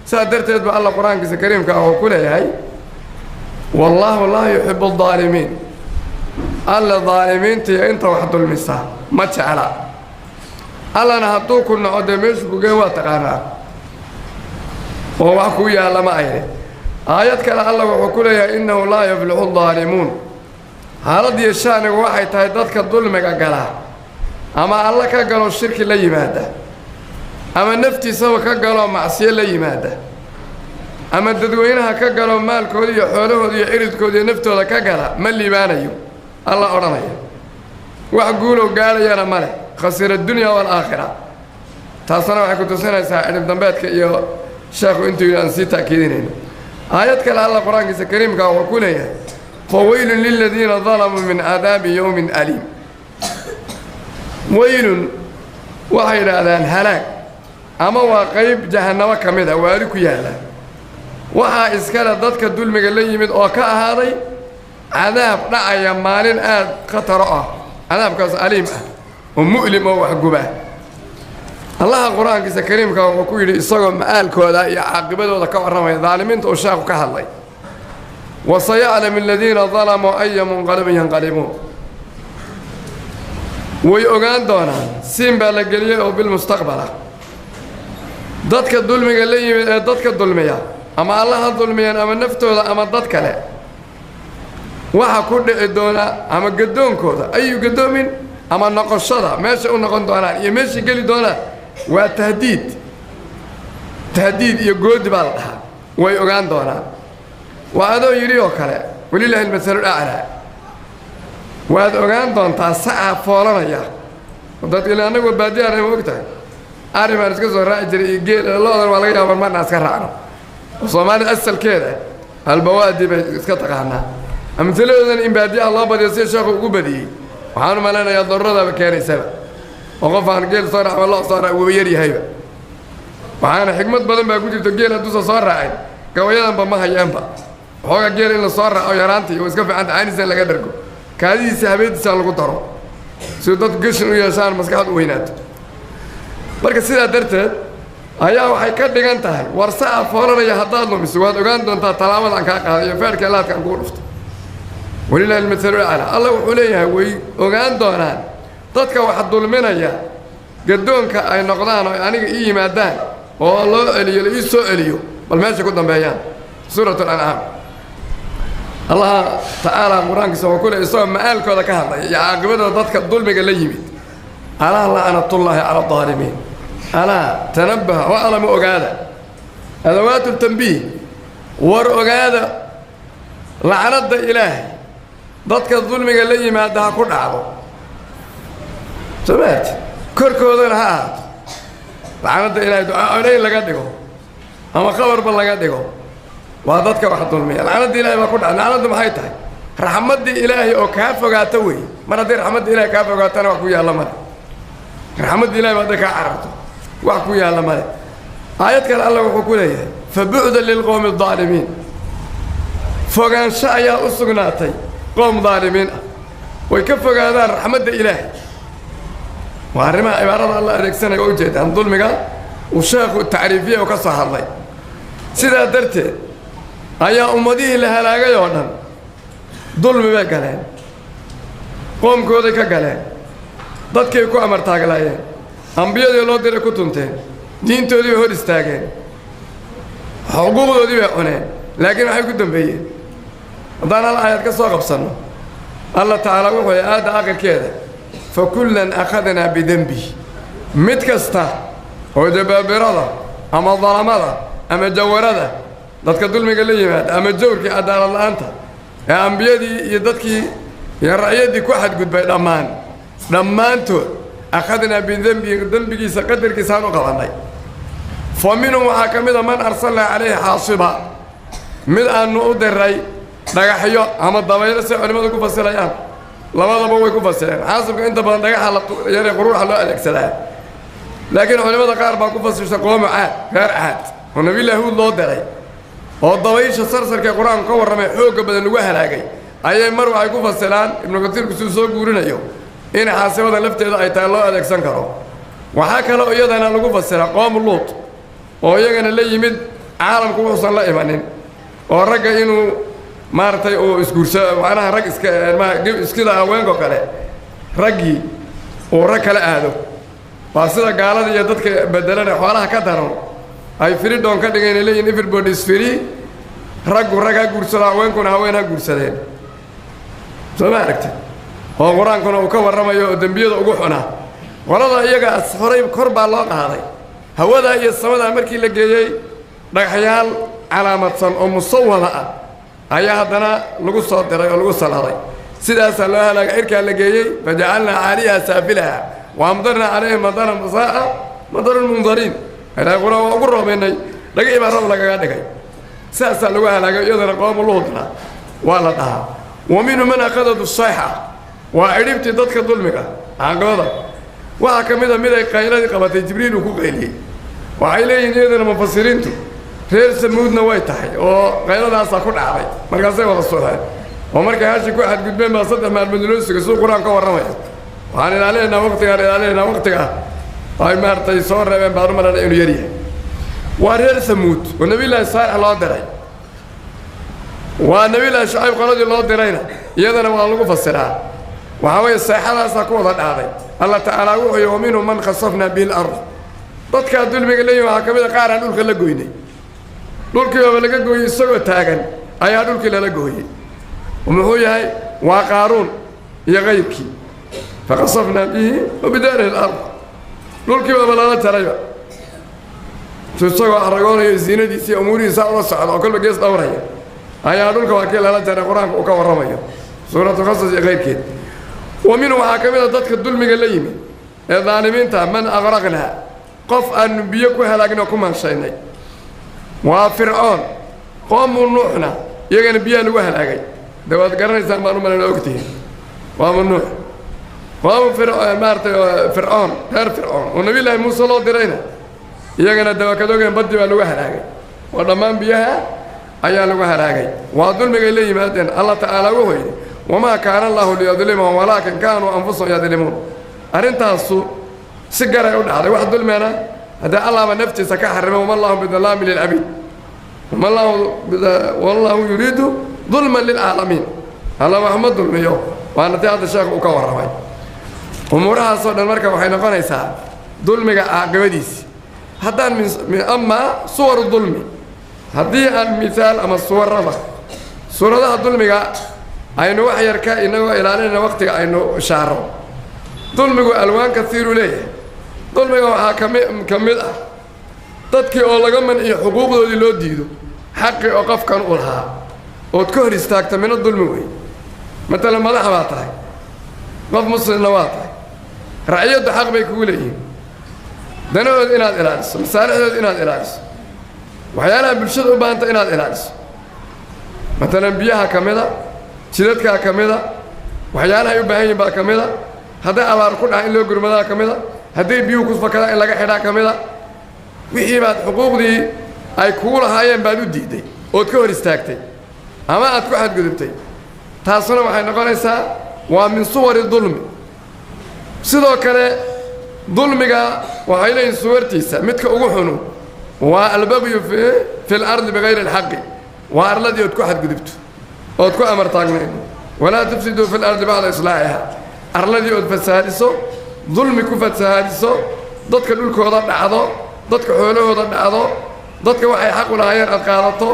Saas darteed ba Alla Qur-aankiisa Kariimka ah wuxuu ku leeyahay: "Wallaahu laa yuxibbu aldaalimiin." Alla daalimiinta iyo inta wax dulmisa ma jecla. Allana hadduu ku naco, dee meeshu kugeen waa taqaanaa oo wax kuu yaalla ma ayne. Aayad kale Alla wuxuu ku leeyahay: "Innahu laa yuflixu aldaalimuun." Xaaladiyo sha'nigu waxay tahay, dadka dulmiga gala, ama Alla ka galo shirki la yimaada, ama naftiisaba ka galo macsiyo la yimaada, ama dadweynaha ka galo maalkooda iyo xoolahooda iyo ciridkooda iyo naftooda ka gala, ma liibaanayo Alla odhanaya. Wax guulow gaadhayana ma leh, khasira addunya waalaakhira. Taasna waxay ku tusinaysaa cidhib dambeedka iyo sheekhu intuu yidhi aan sii taakiidinayno. Aayad kale Alla Qur-aankiisa Kariimka wuxuu ku leeyahay: "Fawaylun liladiina dalamuu min cadaabi yowmin aliim." Waylun waxay yidhaahdaan halaag ama waa qayb jahannamo ka mid a, waadi ku yaalla. Waxaa iskale dadka dulmiga la yimid oo ka ahaaday cadaab dhacaya maalin aad khataro ah, cadaabkaas aliim ah oo mu'lim oo waxguba. Allaha Qur-aankiisa Kariimka wuxuu ku yidhi, isagoo ma'aalkooda iyo caaqibadooda ka warramaya daalimiinta uu sheekhu ka hadlay: "Wasayaclamu aladiina dalamuu aya munqalabin yanqalibuun." Way ogaan doonaan, siin baa la geliyey oo bilmustaqbal ah, dadka dulmiga la yimid ee dadka dulmiya, ama Alla ha dulmiyeen ama naftooda ama dad kale, waxa ku dhici doona ama gaddoonkooda ayu gaddoomin ama noqoshada meesha u noqon doonaan iyo meeshay geli doonaan. Waa tahdiid, tahdiid iyo goodi baa la dhahaa. Way ogaan doonaan waa adoo yidhi oo kale, walilaahi almasalu aclaa. Waad ogaan doontaa sacaa foolanaya. Dad ila annagu baadiyaana ma og tahay, ari baan iska soo raaci jiray iyo geel, lo-dan waa laga yaaba marna iska raacno. Oo Soomaalida asalkeeda albawaadi bay iska taqaanaa. Amhiladoodan in baadiyaha loo badiyo sida sheekhu ugu badiyey, waxaan u malaynayaa daruuradaaba keenaysaba, oo qof aan geel soo raac ama lo soo raac wuuba yar yahayba. Waxaana xikmad badan baa ku jirto, geel hadduusan soo raacin gabayadanba ma hayeenba. Waxoogaa geel in la soo raaco yaraantii oo iska fiicanta, caanihiisa in laga dhargo, kaadidiisa habeentiisa lagu daro, si dadku geshin u yeeshaan, maskaxad u weynaato. Marka sidaa darteed ayaa waxay ka dhigan tahay, war saca foolanaya haddaad lumiso, waad ogaan doontaa tallaabadaan kaa qaaday iyo feerhka laadkaan kugu dhufto. Walilahi almathalu aclaa. Alla wuxuu leeyahay way ogaan doonaan dadka wax dulminaya gaddoonka ay noqdaan oo aniga ii yimaadaan oo loo celiyo, la ii soo celiyo, bal meesha ku dambeeyaan. Suurat Alancaam, Allaha tacaala Qur-aankiisa wuxuu ku leey, isagoo ma'aalkooda ka hadlaya iyo caaqibadooda dadka dulmiga la yimid: "Alaa lacnatullaahi cala aldaalimiin." Alaa tanabbaha waclamu, ogaada, adawaatu tanbiih, war ogaada, lacnadda Ilaahay dadka dulmiga la yimaada ha ku dhacdo. Soo maarti korkoodana ha ahaato lacnadda Ilahay. Ducaa odhayn laga dhigo ama khabarba laga dhigo, waa dadka wax dulmiya lacnadda Ilahay baa ku dhacda. Lacnaddu maxay tahay? Raxmaddii Ilaahay oo kaa fogaato wey. Mar haddii raxmadda Ilahay kaa fogaatana, wax ku yaalla male. Raxmadda Ilahay ba hadday kaa cararto, wax ku yaalla male. Aayad kale Alla wuxuu ku leeyahay: "Fa bucdan lilqowmi aldaalimiin." Fogaansho ayaa u sugnaatay qoom daalimiin ah, way ka fogaadaan raxmadda Ilaahay. Waa arrimaha cibaarada Alla adeegsanaya oo ujeedaan dulmiga uu sheekhu tacriifiyey oo ka soo hadlay. Sidaa darteed ayaa ummadihii la halaagay oo dhan dulmi bay galeen, qoomkooday ka galeen, dadkay ku amartaaglaayeen, ambiyadii loo diray ku tunteen, diintoodii bay hor istaageen, xuquuqdoodii bay cuneen. Laakiin waxay ku dambeeyeen, haddaan hal aayad ka soo qabsanno, Alla tacaala wuxuu yidhi aayadda aakhirkeeda: "Fa kullan akhadnaa bidenbihi." Mid kasta oo jabaabirada ama dalamada ama jawarada, dadka dulmiga la yimaada, ama jawrkii cadaalad la'aanta ee ambiyadii iyo dadkii iyo ra'yaddii ku xadgudbay, dhammaan dhammaantood akhadnaa bidembihi, dembigiisa qadarkiisaan u qabannay. Fa minhum waxaa ka mida man arsalnaa calayhi xaasiba, mid aanu u diray dhagaxyo ama dabaylo, si culimmadu ku fasilayaan labadaba way ku fasireen. Xaasibka inta badan dhagaxa la yaree quruuxa loo adeegsadaa, laakiin culimmada qaar baa ku fasirta qoomu Caad, reer Caad oo Nabiyullaahi Huud loo diray oo dabaysha sarsarka Qur-aanku ka warramay xoogga badan lagu halaagay, ayay mar waxay ku fasiraan Ibnu Katiirku siduu soo guurinayo in xaasibada lafteeda ay tahay loo adeegsan karo. Waxaa kaloo iyadana lagu fasiraa qoomu Luut oo iyagana la yimid caalamku wuxuusan la imanin, oo ragga inuu maaragtay uu isguursa, macnaha rag iska iskida haweenkoo kale, raggii uu rag kala aado. Waa sida gaalada iyo dadka bedelana xoolaha ka daran ay freedom ka dhigeen, leeyihin everybody is free, raggu rag ha guursado, haweenkuna haween ha guursadeen. Soo ma aragtid oo Qur-aankuna uu ka warramayo oo dembiyada ugu xuna qolada iyagaas horay kor baa loo qaaday hawadaa iyo samadaa markii la geeyey, dhagaxyaal calaamadsan oo musawama ah ayaa haddana lagu soo diray oo lagu saladay, sidaasaa loo halaagay. Cirkaa la geeyey, fajacalnaa caaliyaha saafilaha wa amdarnaa calayhim madaran fasaa'a madaru lmundariin. Ilaahay Qur-aan waa ugu roobaynay, dhagixii baa roob lagaga dhigay, sidaasaa lagu halaagay. Iyadana qoomu Luudna waa la dhahaa. Wa minhu man akhadatu sayxa, waa cidhibtii dadka dulmiga caaqibada. Waxaa ka mid a mid ay qayladii qabatay, Jibriil uu ku qayliyey. Waxay leeyihiin iyadana mufasiriintu reer Samuudna way tahay oo qayladaasaa ku dhacday, markaasay wada socdeen oo markay hashi ku xadgudbeen baa 3 maalmood loo sugay, siduu Qur-aan ka warramaya. Waxaan ilaalinaynaa waqtigaan, ilaalinaynaa waqtiga ay maaragtay soo reebeen baan u malanay inuu yaryahay. Waa reer Samuud oo Nabiyullaahi Saalix loo diray, waa Nabiyullaahi Shucayb qoladii loo dirayna iyadana waa lagu fasiraa. Waxaa weeye seexadaasaa ku wada dhacday. Allah tacaala wuxuu yihi wa minhum man khasafnaa bihi alard. Dadkaa dulmiga leeyihin waxaa ka mid a qaar aan dhulka la goynay, dhulkii baaba laga gooyey, isagoo taagan ayaa dhulkii lala gooyey. Muxuu yahay? Waa Qaaruun iyo kayrkii. Fakhasafnaa bihi wa bidaarihi alard, dhulkii baaba lala jarayba isagoo aragoonayo ziinadiisa iyo umuurihiisa ula socda oo kolba gees dhowraya ayaa dhulka waa kii lala jaray, Qur-aanka uu ka warramayo Suuratu Qasas iyo kayrkeed. Wa minhu waxaa ka mid a dadka dulmiga la yimid ee daalimiinta man aqraqnaa, qof aanu biyo ku halaagna ku maanshaynay, waa Fircoon. Qoomu Nuuxna iyagana biyaha lagu halaagay, de waad garanaysaan baan u malayna, ogtihiin qoomu Nuux, qoomu maaratay Fircoon, reer Fircoon oo Nabiyullaahi Muuse loo dirayna iyagana dawakadogeen baddi baa lagu halaagay oo dhammaan biyaha ayaa lagu halaagay. Waa dulmigay la yimaadeen. Allah tacaala wuxuu yidhi wamaa kaana Allahu liyadlimahum walaakin kaanuu anfusahum yadlimuun. Arrintaasu si garay u dhacday, wax dulmena haddee Allahba naftiisa ka xarimay, wama allahu bidalaami lilcabiid, wallahu yuriidu dulman lilcaalamiin. Alla wax ma dulmiyo, waana tii hadda sheekhu uu ka warramay. Umuurahaasoo dhan marka waxay noqonaysaa dulmiga caaqibadiisi. Haddaan amaa suwaru dulmi, haddii aan mihaal ama suwarada suuradaha dulmiga aynu wax yar ka inagoo ilaalinayna waqtiga aynu ishaaro, dulmigu alwaan kasiiruu leeyahay. Dulmiga waxaa ka mid ah dadkii oo laga manciyo xuquuqdoodii, loo diido xaqii oo qofkan u lahaa ood ka hor istaagta, mina dulmi wey. Matalan madax baa tahay, qof muslimna waa tahay, raciyaddu xaq bay kugu leeyihiin, danahooda inaad ilaaliso, masaalixdooda inaad ilaaliso, waxyaalaha bulshada u baahanta inaad ilaaliso. Matalan biyaha ka mida, jidadkaa ka mida, waxyaalaha ay u baahan yihin baa ka mida, hadday abaar ku dhaca in loo gurmadaa ka mida, hadday biyuhu ku fakadaan in laga xidhaa ka mida. Wixii baad xuquuqdii ay kugu lahaayeen baad u diidday ood ka hor istaagtay ama aad ku xadgudubtay, taasuna waxay noqonaysaa waa min suwari dulmi. Sidoo kale dulmiga waxay leeyihin suwartiisa midka ugu xunu waa albagyu fi lardi bigayri alxaqi, waa arladii ood ku xadgudubto ood ku amar taagnayn, walaa tufsiduu fi lardi bacda islaaxiha, arladii ood fasahaadiso, dulmi ku fasahaadiso, dadka dhulkooda dhacdo, dadka xoolahooda dhacdo, dadka waxay xaq u lahaayeen aad qaadato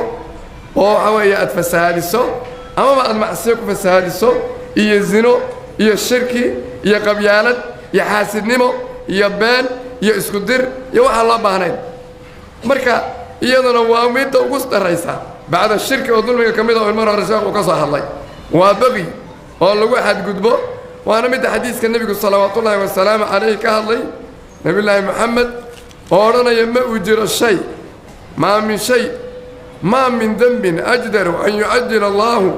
oo waxa weeye aad fasahaadiso, amaba aad macsiyo ku fasahaadiso, iyo zino iyo shirki iyo qabyaalad iyo xaasidnimo iyo been iyo isku dir iyo waxaan loo baahnayn. Marka iyaduna waa midda ugu daraysa bacda shirki oo dulmiga ka mid a oo mar hore sheekhu ka soo hadlay, waa baqi oo lagu xadgudbo. Waana midda xadiiska nebigu salawaatullaahi wasalaamu calayhi ka hadlay Nebiyullaahi Moxamed Oo odhanaya ma uu jiro shay, maa min shay, maa min dembin ajdaru an yucajila allaahu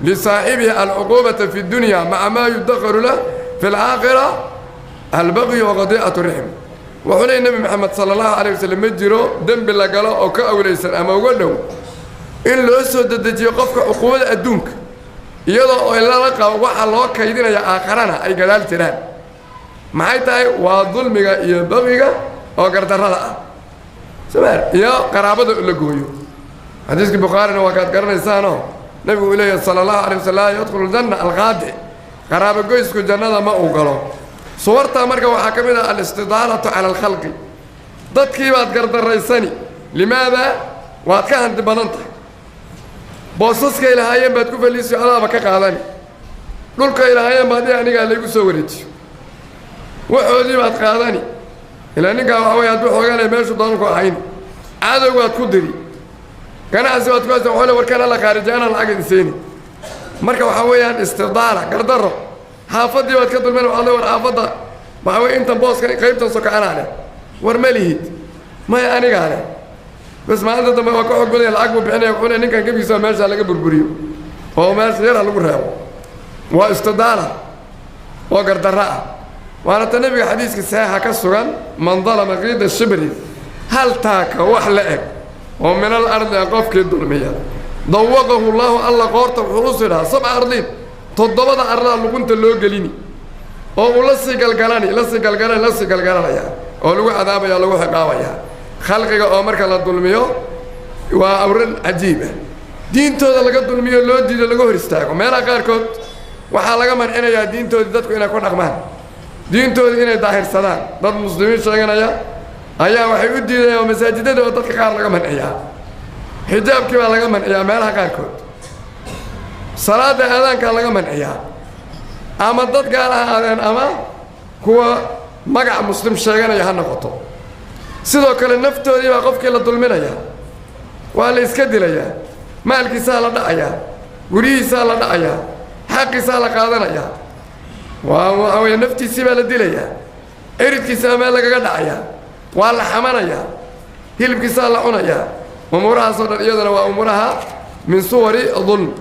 lisaaxibihi alcuquubata fi dunya maca maa yudakharu lah fi alaakhira albaqyu waqadiicatu rixm. Wuxuu leeyay Nebi Maxamed sala allahu calayh wasalam, ma jiro dembi la galo oo ka awlaysan ama uga dhow in loo soo dedejiyo qofka cuquubada adduunka, iyadoo ay lala qabo waxa loo kaydinaya aakharana ay gadaal jiraan. Maxay tahay? Waa dulmiga iyo baqiga oo gardarrada ah somaal iyo qaraabada la gooyo. Xadiiskii Bukhaarina waa kaad garanaysaanoo nabigu uu leeyahay sala allahu alay waslam, laa yadkhulu ljanna alqaadi, qaraabo goysku jannada ma uu galo. Suwartaa marka waxaa ka mid ah alistidaalatu cala alkhalqi. Dadkii baad gardarraysani. Limaada? Waad ka hanti badan tahay, boosaskay lahaayeen baad ku faliisiyo, adaaba ka qaadani. Dhulkay lahaayeen baad anigaa laygu soo wareejiyo, waxoodii baad qaadani. Ilaa ninkaa waxa weye hadduu xooganaya meeshu doonu ku ahayn, cadowgaad ku diri, ganacsi baad ku haysa, waxuu le warkaan alla khaariji, anaa lacag idin siini. Marka waxaa weeyaan istidaala, gardarro. Xaafaddii baad ka dulmeen, waxaad le war xaafadda waxaa weye intan booskan qaybtan soka anaa leh. War ma lihid? Maya, anigaa leh. Bas maalinta dambe waa ka xoog badanya, lacag buu bixinaya. Wuxuu le ninkan gebigiisa meesha laga burburiyo oo meesha yara lagu reebo. Waa istidaala oo gardarro ah. Waana ta nebiga xadiiska saxiixa ka sugan, man dalama qiida shibri, hal taaka wax la eg oo min al ardi a qofkii dulmiya, dawaqahu llaahu, alla qoorta wuxuu u sidhaa sabca ardiin, toddobada arlaa luqunta loo gelini oo uu la sii galgalani, la sii galgalani, la sii galgalanaya oo lagu cadaabaya, lagu ciqaabaya. Khalqiga oo marka la dulmiyo waa awran cajiib ah. Diintooda laga dulmiyo, loo diido, laga hor istaago. Meelaha qaarkood waxaa laga mancinayaa diintoodii dadku inay ku dhaqmaan, diintoodii inay daahirsadaan. Dad muslimiin sheeganaya ayaa waxay u diidayaan oo masaajidada oo dadka qaar laga manciyaa, xijaabkii baa laga manciyaa meelaha qaarkood, salaadda aadaankaa laga manciyaa, ama dad gaal ha aadeen ama kuwa magac muslim sheeganaya ha noqoto. Sidoo kale naftoodii baa qofkii la dulminayaa, waa la iska dilayaa, maalkiisaa la dhacayaa, guryihiisaa la dhacayaa, xaqiisaa la qaadanayaa. Waa waxaa weeye naftiisii baa la dilayaa, ciridkiisaa meel lagaga dhacayaa, waa la xamanayaa, hilibkiisaa la cunayaa. Umuurahaasoo dhan iyaduna waa umuuraha min suwari dulm.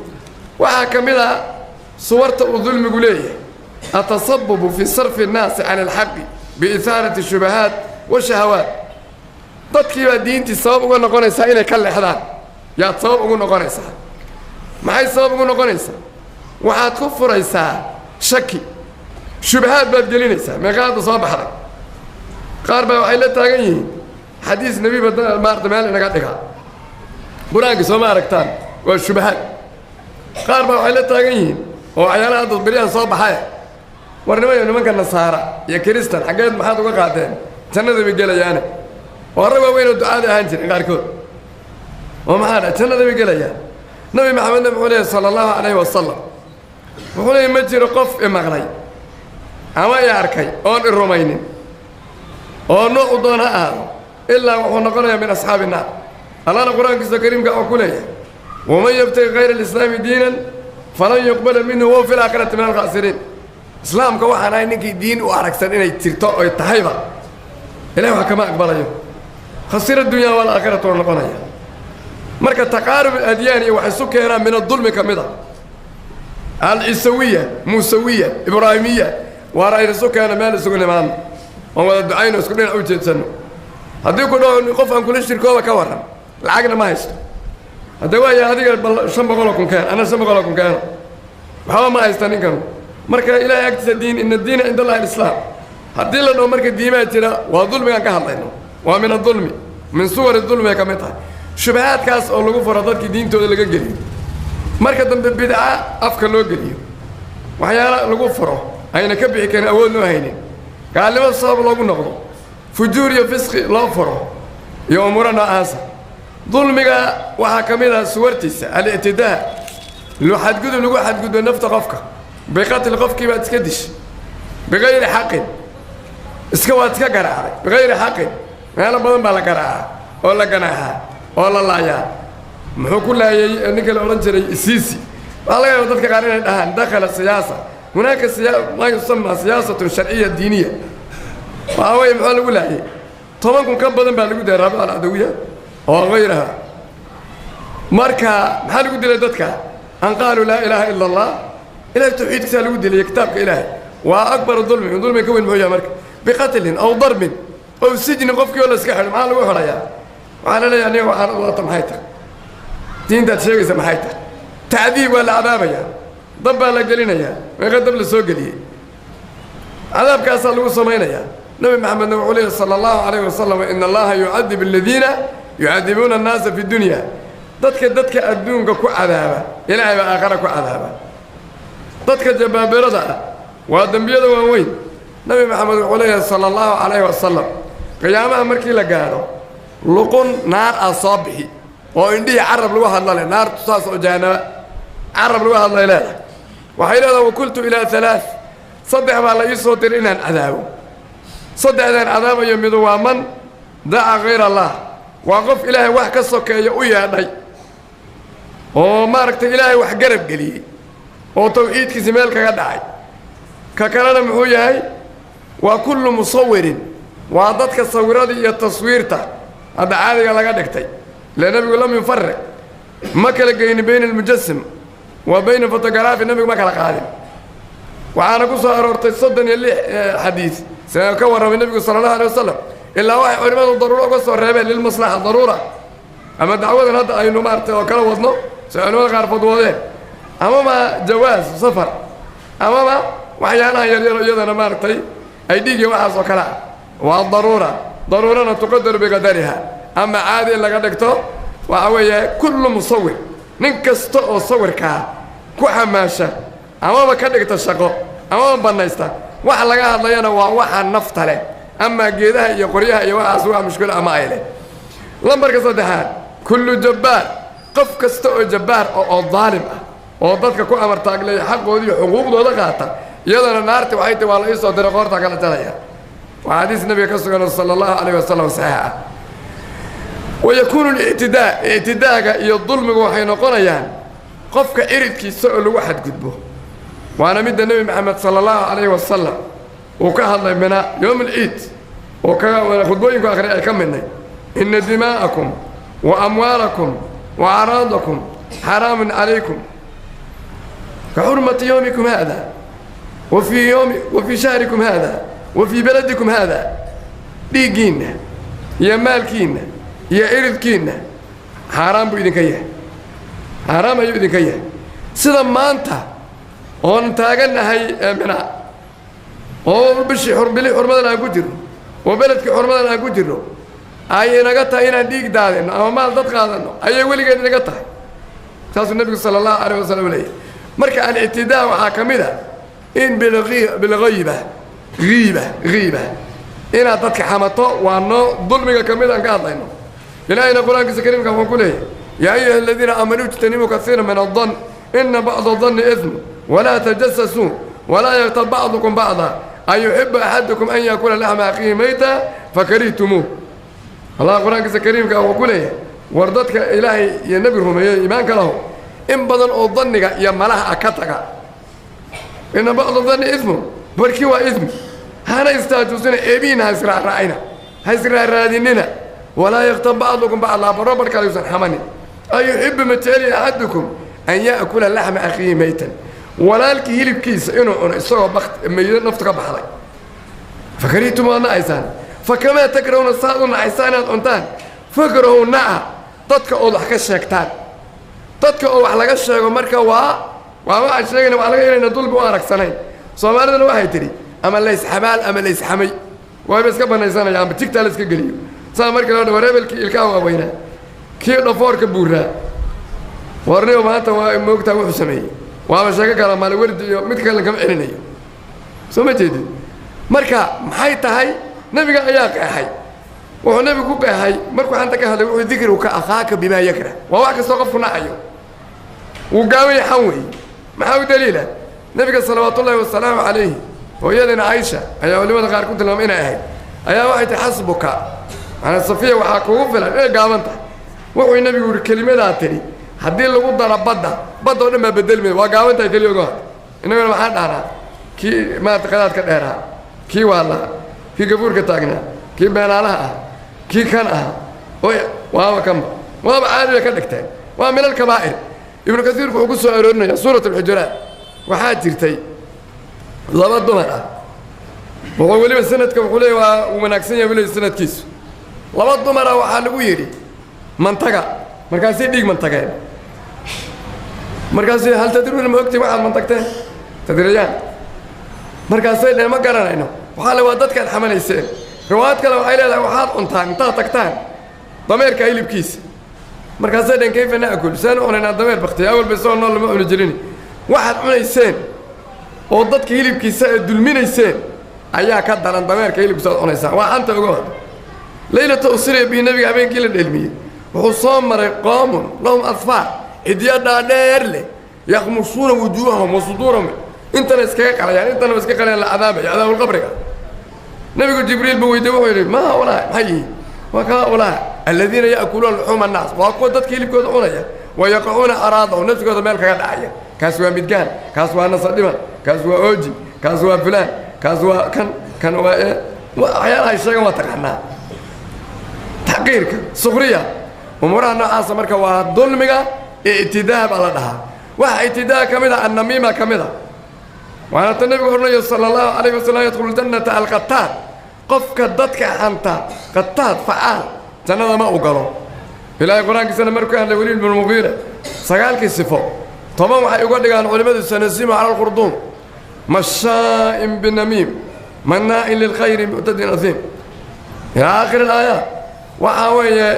Waxaa ka mid a suwarta uu dulmigu leeyahay atasabubu fii sarfi annaasi can alxaqi biihaarati shubahaat wa shahawaat. Dadkii baa diintii sabab uga noqonaysaa inay ka leexdaan. Yaad sabab ugu noqonaysaa? Maxay sabab ugu noqonaysaa? Waxaad ku furaysaa shaki, shubahaad baad gelinaysaa. Meeqa hadda soo baxday? Qaar baa waxay la taagan yihiin xadiis nebiba maarata meel inaga dhiga, qur-aanka sooma aragtaan, waa shubahaad. Qaar baa waxay la taagan yihiin oo waxyaalaha hadda beryahan soo baxaya, war nimayo, nimanka nasaara iyo kiristan xaggeed maxaad uga qaadeen jannada bay gelayaane? Waa rag waaweyn oo ducaada ahaan jiren qaarkood. Oo maxaa dha jannada bay gelayaan? Nabi Maxamedna muxuu leeyahy sala allahu calayhi wasalam? Wuxuu leeyay ma jiro qof i maqlay ama i arkay oon i rumaynin oo noocu doon ha ahaado, ilaa wuxuu noqonayaa min asxaabi naar. Allahna qur-aankiisa kariimka wuxuu ku leeyahay, waman yabtagi kayra alislaami diinan falan yuqbala minhu wahuwa fi laakhirati min alkhaasiriin. Islaamka waxaan ahay ninkii diin u aragsan inay jirto oy tahayba, ilahi wax kama aqbalayo, khasira dunyaa wal aakhiratu noqonaya. Marka taqaarub adyaan iyo waxay isu keenaan min adulmi ka mid a alcisawiya, muusawiya, ibraahimiya. Waana ayna isu keena meel isugu nimaadno oon wada ducayno, isku dhinac u jeedsanno. Haddii ku dhaho qof aan kula shirkooba ka warran, lacagna ma haysto, hadda waaya adiga bal 500,000 keen, ana 500,000 keeno, waxba ma haysta ninkanu. Marka ilaahay agtiisa diin, ina diina cinda allahi alislaam, haddii la dhaho marka diimaa jira, waa dulmigaan ka hadlayno, waa min adulmi, min suwari dulmi ay ka mid tahay. Shubahaadkaas oo lagu furo dadkii, diintooda laga geliyo, marka dambe bidca afka loo geliyo, waxyaala lagu furo ayna ka bixi karin, awood noo haynin, gaalnimo sabab loogu noqdo, fujuur iyo fisqi loo furo iyo umuuro noocaasa. Dulmiga waxaa ka mid ah suwartiisa alictidaa, xadgudub lagu xadgudbo nafta qofka, biqatl, qofkii baad iska dishay bikayri xaqin, iska waad iska garaacday bikayri xaqin. Meelo badan baa la garaacaa oo la ganaaxaa oo la laayaa. Muxuu ku laayay ninka la odhan jiray Siisi? Waxaa laga yaaba dadka qaar inay dhahaan dakhala siyaasa, hunaaka maa yusama siyaasatun sharciya diiniya. Waxaa weeye muxuu lagu laayay? 10,000 ka badan baa lagu dilay Raabica Alcadawiya oo hayraha. Marka maxaa lagu dilay dadka? An qaaluu laa ilaaha ila allah, ilahay tawxiidkiisaa lagu dilay, kitaabka ilaahay. Waa akbaru dulmi, dulmi ka weyn muxuu yahay marka? Biqatlin aw darbin aw sijnin, qofkii oo la iska xidho. Maxaa lagu xidhayaa? Waxaa la leeyahay aniga waxaan wadata maxay tahay? Diintaad sheegaysa maxay tahay? Tacdiib waa la cadaabayaa, dab baa la gelinayaa. Meeqa dab la soo geliyey? Cadaabkaasaa lagu samaynayaa. Nabi Maxamedna wuxuu leeyahy sala allahu calayhi wasalam, ina allaha yucadib aladiina yucadibuuna annaasa fi dunya. Dadka adduunka ku cadaaba, ilaahay baa aakhara ku cadaaba. Dadka jabaabirada ah waa dembiyada waaweyn. Nabi Maxamed wuxuu leeyahay sala allahu calayhi wasalam, qiyaamaha markii la gaadho luqun naar ah soo bixi oo indhihii carab lagu hadla leh, naartu saas oo jahanaba carab lagu hadlay leedahay. Waxay leedahay wakultu ilaa alaa, 3 baa la ii soo diray inaan cadaabo. 3dan cadaabayo midu waa man daca khayr allah, waa qof ilaahay wax ka sokeeya u yeedhay oo maaragtay ilaahay wax garab geliyey oo tawxiidkiisi meel kaga dhacay. Ka kalena muxuu yahay? Waa kullu musawirin, waa dadka sawiradii iyo taswiirta hadda caadiga laga dhigtay. Ila nebigu lam yufariq, ma kala geynin bayna almujasim wa bayna fotogaraafi, nebigu ma kala qaadin. Waxaana ku soo aroortay 36 xadiis sida ka warramay nebigu sala allahu alay wasalam, ilaa waxay culimmadu daruuro uga soo reebeen lilmaslaxa daruura, ama dacwadan hadda aynu maaragtay oo kala wadno sida culimada qaar fadwoodeen, amaba jawaas safar, amaba waxyaalaha yaryaro iyadana maaragtay ay dhiig iyo waxaas oo kale ah. Waa daruura, daruurana tuqadaru biqadariha. Ama caadi in laga dhigto waxa weeye kullu musawir, nin kasta oo sawirkaa ku xamaasha amaba ka dhigta shaqo amaba bannaysta. Wax laga hadlayana waa waxa nafta leh, amaa geedaha iyo qoryaha iyo waxaas wax mushkilo ama ay leh. Lambarka 3aad, kullu jabbaar, qof kasta oo jabbaar oo daalim ah oo dadka ku amartaagleeya xaqooda iyo xuquuqdooda qaata, iyadana naarti waxay tahi waa la ii soo diray qoortaa kala jaraya. Waa xadiis nabiga ka sugan sala allahu calayhi wasalam saxiix ah. Wayakuunu alictidaa, ictidaaga iyo dulmigu waxay noqonayaan qofka ciridkiisa oo lagu xadgudbo. Waana midda nebi Maxamed sala allahu calayhi wasalam uu ka hadlay mina yowm alciid oo ka khudbooyinku akhriya ay ka midnay, ina dimaa'akum wa amwaalakum wa acraadakum xaraamun calaykum ka xurmati yowmikum haada wa fii yowmi wa fii shahrikum haada wa fii beladikum haada. Dhiiggiinna iyo maalkiinna iyo ciridkiinna xaaraan buu idinka yahay, xaaraam ayuu idinka yahay. Sida maanta oon taagannahay mina oo bishii bili xurmadan aan ku jirno oo beledkii xurmadan aan ku jirno, ay inaga tahay inaan dhiig daadinno ama maal dad qaadanno, ayay weligeed inaga tahay. Saasuu nebigu sala allahu calayh wasalam leeyahy. Marka alictidaa waxaa ka mid a in bilgayba, hiiba, hiiba inaad dadka xamato, waa noo dulmiga ka mid aan ka hadlayno. Ilaahayna qur-aankiisa kariimka wuxuu ku leeyahy, yaa ayuha aladiina aamanuu ijtanibuu kasiira min addan ina bacda danni ismu walaa tajasasuu walaa yaktab bacdukum bacda ayuxibu axadukum an yaakula laxma akhiihi mayta fakarihtumuuh. Allah qur-aankiisa kariimka wuxuu ku leeyahay, war dadka ilaahay iyo nebi rumeeyey iimaanka lahu, in badan oo danniga iyo malaha ah ka taga. Ina bacda danni ismu, barkii waa ismi, hana istaajuusina, eebihiina ha israacraacina, ha israaraadinina. Walaa yaktab bacdukum bacdaa, barro barh kale yuusan xamanin. Ayuxibu ma jeceliya axadukum an ya'kula laxma akhiihi maytan, walaalkii hilibkiisa inuu cuno isagoo bakt maydo naftu ka baxday, fakariihtum, waad nacaysaan. Fakamaa takrahuna, saad u nacaysaan inaad cuntaan, fakrahu, naca dadka ood wax ka sheegtaan. Dadka oo wax laga sheego marka waa waxaan sheegayna wax laga inayna dulmi u aragsanayn. Soomaaliduna waxay tidhi ama laysxabaal ama laysxamay, waaba iska banaysanaya ama jigtaa la iska geliyo. Saa markii loo dhawo rebelkii ilkaha waaweynaa, kii dhafoorka buuraa, warniyo maanta waa moogtaa wuxuu sameeyey, waaba sheeko kala maali wardi iyo mid kale kama celinayo. Soo ma jeedid? Marka maxay tahay? Nebiga ayaa qeexay. Wuxuu nebigu ku qeexay markuu xanta ka hadlay, wuxuu dikruka akhaaka bimaa yakrah, waa wax kastoo qofku nacayo, wuu gaabanya xan weeye. Maxaa u daliila? Nebiga salawaatullaahi wasalaamu calayhi hooyadana Caisha ayaa culimada qaar ku tilmaamay inay ahayd, ayaa waxay tihi xasbuka, manaa Safiya waxaa kugu filan inay gaaban tahay. Wuxuu nebigu yihi kelimadaa tidhi haddii lagu daro badda, badda oo dhan baa bedelmaya, waa gaaban tahay keliya ogoha. Innaguna maxaan dhahnaa? Kii maarata qadaadka dheeraa, kii waallaa, kii gafuurka taagnaa, kii beenaalaha ah, Kii kan ahaa waaba kanba waaba caadi bay ka dhigteen, waa min alkabaa'ir. Ibnu Kasiirku wuxuu ku soo aroorinayaa Suurat Alxujuraat. Waxaa jirtay laba dumar ah, wuxuu weliba sanadka wuxuu leeya waa uu wanaagsan yahay weliba sanadkiisu. Laba dumara waxaa lagu yidhi mantaga, markaasay dhiig mantageen. Markaasay hal tadruuna, ma ogtiin waxaad mantagteen? Tadriyaan markaasay dheen ma garanayno. Waxaa le waa dadkaad xamalayseen. Riwaayad kale waxay leedahay waxaad cuntaan intaad tagtaan dameerka hilibkiisa. Markaasay dheen kayfa na'kul, saan u cunaynaa dameer baktiya? Awalba isagoo nool lama cuni jirin. Waxaad cunayseen oo dadka hilibkiisa ee dulminayseen ayaa ka daran dameerka hilibkiisa aad cunaysaan. Waa xanta uga wada. Leylata usriya bii, nabiga habeenkii la dheelmiyey, wuxuu soo maray qoomun lahum adfaar, ciddiyo dhaadheer leh, yakhmushuuna wujuuhahum wa suduurahum, intana iskaga qalayaan, intana iska qalayaan, la cadaabaya cadaabulqabriga. Nabigu Jibriil buu weydiiyey, wuxuu yidhi ma haulaa, maxay yihiin? Waa ka haulaa aladiina ya'kuluuna luxuuma annaas, waa kuwa dadka hilibkooda cunaya, wa yaqacuuna araadahum, nafsigooda meel kaga dhacaya. Kaas waa midgaan, kaas waa nasadhiban, kaas waa ooji, kaas waa fulaan, kaas waa kan kan, waa waxyaalaha ay sheegan waa taqaanaa, taxqiirka, sukhriya, umuuraha noocaasa. Marka waa dulmiga, ictidaa baa la dhahaa. Waxa ictidaa ka mid a annamiima ka mid a, waana ta nebigu odhanayo sala Allahu calayhi wasalam yadkhulu jannata alqataad, qofka dadka xanta, qataad facaal, jannada ma u galo. Ilaahay qur-aankiisana markuu ka hadlay Weliid bnu Muqiira, 9kii sifo 10 waxay uga dhigaan culimmadu sanasimu cala alqurduum, mashaa'in binamiim, mannaa'in lilkhayri muctadin asiim, ilaa aakhiri alaayaat. Waxaa weeye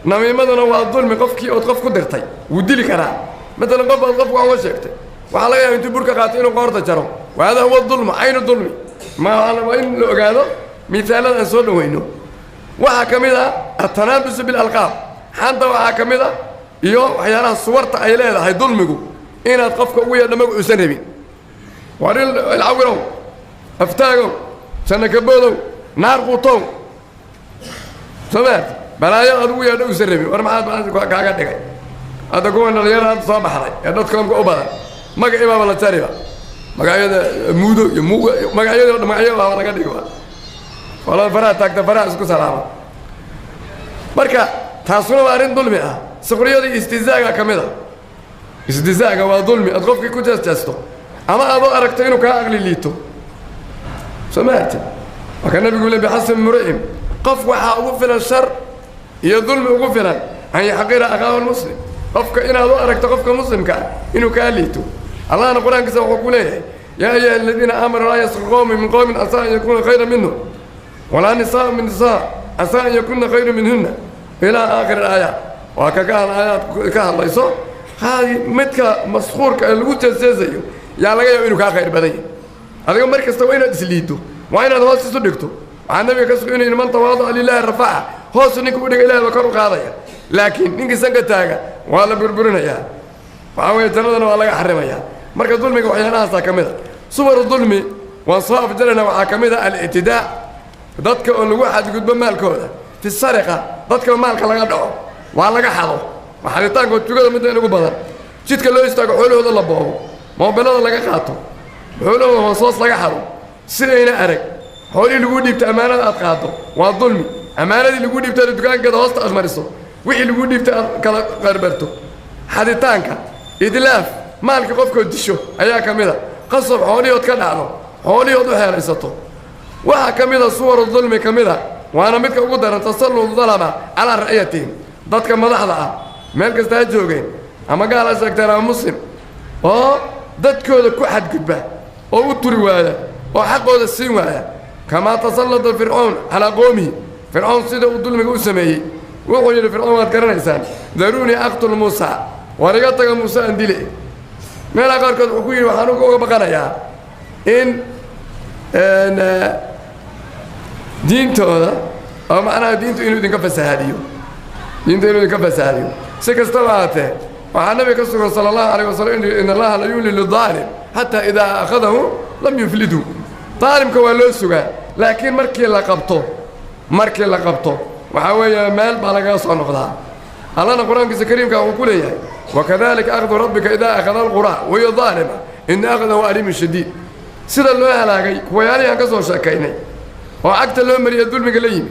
namiimaduna waa dulmi. Qofkii ood qof ku dirtay wuu dili karaa. Matalan qof baad qofku wax uga sheegtay, waxaa laga yaaba intuu burka qaatay inuu qoorta jaro. Wa hada huwa dulmu caynu dulmi. Ma waa in la ogaado miisaalada aan soo dhoweyno. Waxaa ka mid ah atanaabusu bilalqaab, xanta waxaa ka mid ah iyo waxyaalaha suwarta ay leedahay dulmigu, inaad qofka ugu yeedho magacuusan rabin: war ilcawirow, aftaagow, jannakaboodow, naar quutow, soo maarti balaayo aad ugu yeedho uusan rabin. War maxaad kaaga dhigay? Hadda kuwan dhalinyarada hadda soo baxday ee dadkoomka u badan magacii baaba la jariba, magacyada muudo iyo muuga iyo magacyadii o dhan magacyo baaba laga dhigiba. Qolada faraha taagta faraha isku salaama. Marka taasuna waa arrin dulmi ah. Sukriyada iyo istizaaga ka mid a. Istizaaga waa dulmi aad qofkii ku jeesjeesto ama aadoo aragto inuu kaa aqli liito, soo ma artid? Waa ka nabigu le bixasabi mri'in, qof waxaa ugu filan shar iyo dulmi ugu filan, an yaxqira akhaahu lmuslim, qofka inaad u aragto qofka muslimka ah inuu kaa liito. Allahna qur-aankiisa wuxuu ku leeyahay yaa ayuha aladiina aamanuu laa yaskhar qowmin min qowmin casaa an yakuuna khayra minhum, walaa nisaa'u min nisaa casaa an yakuna khayra minhunna, ilaa aakhir alaayaat. Waa ka ka aayaad ka hadlayso haadi midka maskuurka ee lagu jeesjeesayo yaa laga yaaba inuu kaa khayr badan yahay. Adiga mar kasta waa inaad isliiddo, waa inaad hoos isu dhigto. Waxaa nabiga ka sugan inuu man tawaadaca lilaahi rafaca, hoosu ninka u dhiga Ilahay baa kor u qaadaya, laakiin ninkii sanka taaga waa la burburinayaa, waxaa weeye jannadana waa laga xarimayaa. Marka dulmiga waxyaalahaasaa ka mid a suwaru dulmi. Waan soo afjarayna. Waxaa ka mid a alictidaa, dadka oo lagu xadgudbo maalkooda, fi sariqa, dadka maalka laga dhaco, waa laga xado, waa xaditaanka tugada midda in ugu badan, jidka loo istaago, xoolahooda la boobo, moobilada laga qaato, xoolahooda hoos laga xado sidayna arag. Xoolihii lagu dhiibto ammaanada aad qaado waa dulmi. Ammaanadii lagu dhiibto dukaankeeda hoosta aad mariso, wixii lagu dhiibtay aad kala qarbarto, xaditaanka. Idlaaf, maalka qofkood disho ayaa ka mid a. Qasab, xoolihood ka dhacdo, xoolihood u xeelaysato. Waxaa ka mid a suwaru dulmi ka mid a, waana midka ugu daran, tasalludu dalama calaa ra'yatihim, dadka madaxda ah meel kasta ha joogeen, ama gaal ha sheegteen ama muslim, oo dadkooda ku xadgudba oo u turi waaya oo xaqooda siin waaya, kamaa tasallada Fircoon calaa qowmihi. Fircoon sida uu dulmiga u sameeyey, wuxuu yidhi Fircoon, waad garanaysaan, daruunii aqtul Muusa, war iga taga Muuse aan dile. Meelaha qaarkood wuxuu ku yidhi waxaan uga baqanayaa in diintooda oo macnaha diintu inuu idinka fasahaadiyo, diinta inuu idinka fasahaadiyo. Si kastaba ahaatee, waxaa nabiga ka sugan sala Allahu alayh wasalam in Allaha la yumli lidaalim xataa idaa akhadahu lam yuflidhu. Daalimka waa loo sugaa, laakiin markii la qabto, markii la qabto waxaa weeye meel baa lagaga soo noqdaa. Allahna qur-aankiisa kariimka wuxuu ku leeyahay wakadalika akhdu rabbika idaa akhada alquraa wahiya daalima ina akhdahu aliimun shadiid. Sida loo halaagay kuwayaalihii aan ka soo sheekaynay oo cagta loo mariya dulmiga la yimi.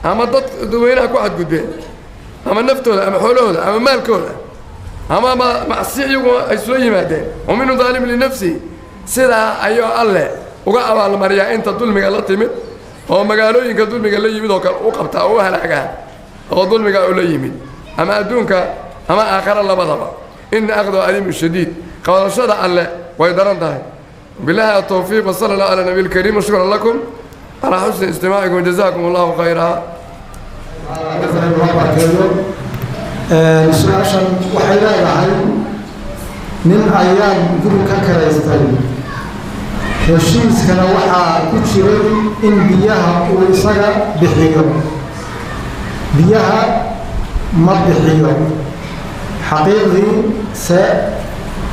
Ama dad dadweynaha ku xadgudbeen, ama naftooda, ama xoolahooda, ama maalkooda, ama macsi iyagu ay soo yimaadeen. Wa minhum daalim linafsihi. Sidaa ayuu Alle uga abaalmariyaa inta dulmiga la timid, oo magaalooyinka dulmiga la yimid oo kale u qabtaa oo u halaagaa, oo dulmiga ula yimid, ama adduunka ama aakhara labadaba. Ina akhdahu aliimun shadiid. Qabadashada Alle way daran tahay. Billahi atawfiiq, wasala allahu cala nabiy lkariim, washukran lakum calaa xusni istimaacikum, jazakum allahu khayra. Su-aashan waxay leedahay: nin ayaan guri ka kiraystay, heshiiskana waxaa ku jiray in biyaha uu isaga bixiyo. Biyaha ma bixiyo xaqiiqdii, se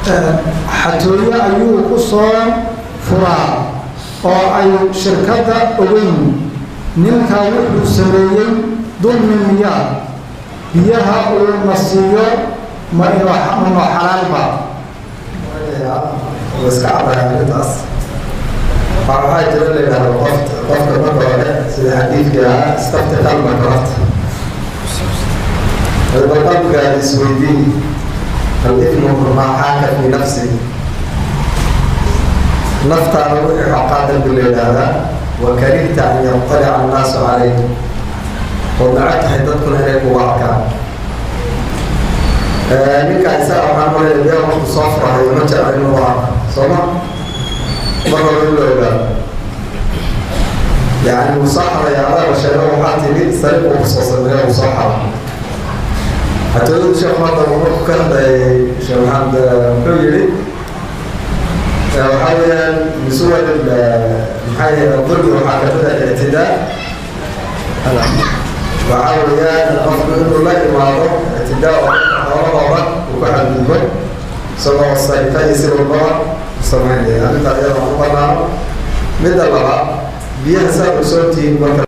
xatooyo ayuu ku soo furaa oo ay shirkadda ogeyn. Ninka wuxuu sameeyey dulmi miyaa? Biyaha uu na siiyo ma inoo xalaalba? Iska caddahay arrintaas. Waxaa jira la yidhahdo qof qofka marka hore, sida xadiidkii ahaa, istafti qalbaka. Horta bal qalbigaada isweydiin: al-ithmu maa xaaka fi nafsi. Naftaada wixii xoqaa dambi la yidhaahdaa. Wa karihta an yantalica annaasu calayh, ood necab tahay dadkuna inay kugu arkaan. Ninka isaga waxaan malaya biyaa markuu soo furahayo ma jecla in lagu arko, sooma? Mar hore in la ogaado, yani wuu soo xadaya. Adaa la sheego, waxaa tidhi sariiq uu kusoo sameeyo, uu soo xado, xatooyadu. Sheekhu hadda markuu ka hadlayay, Sheekh Maxamed, muxuu yidhi? Waxaa weeyaan min suwar, maxaa yahay, dulmi waxaa kamid ah ictidaa. Waxaa weeyaan qofku inuu la imaado ictidaa oo xoolahooda uu ku xadgudbo, isagoo sariqa iyo si walbaba u samaynaya. Arrintaa iyada u banaano. Midda labaad, biyaha saa ogsoon tihiin marka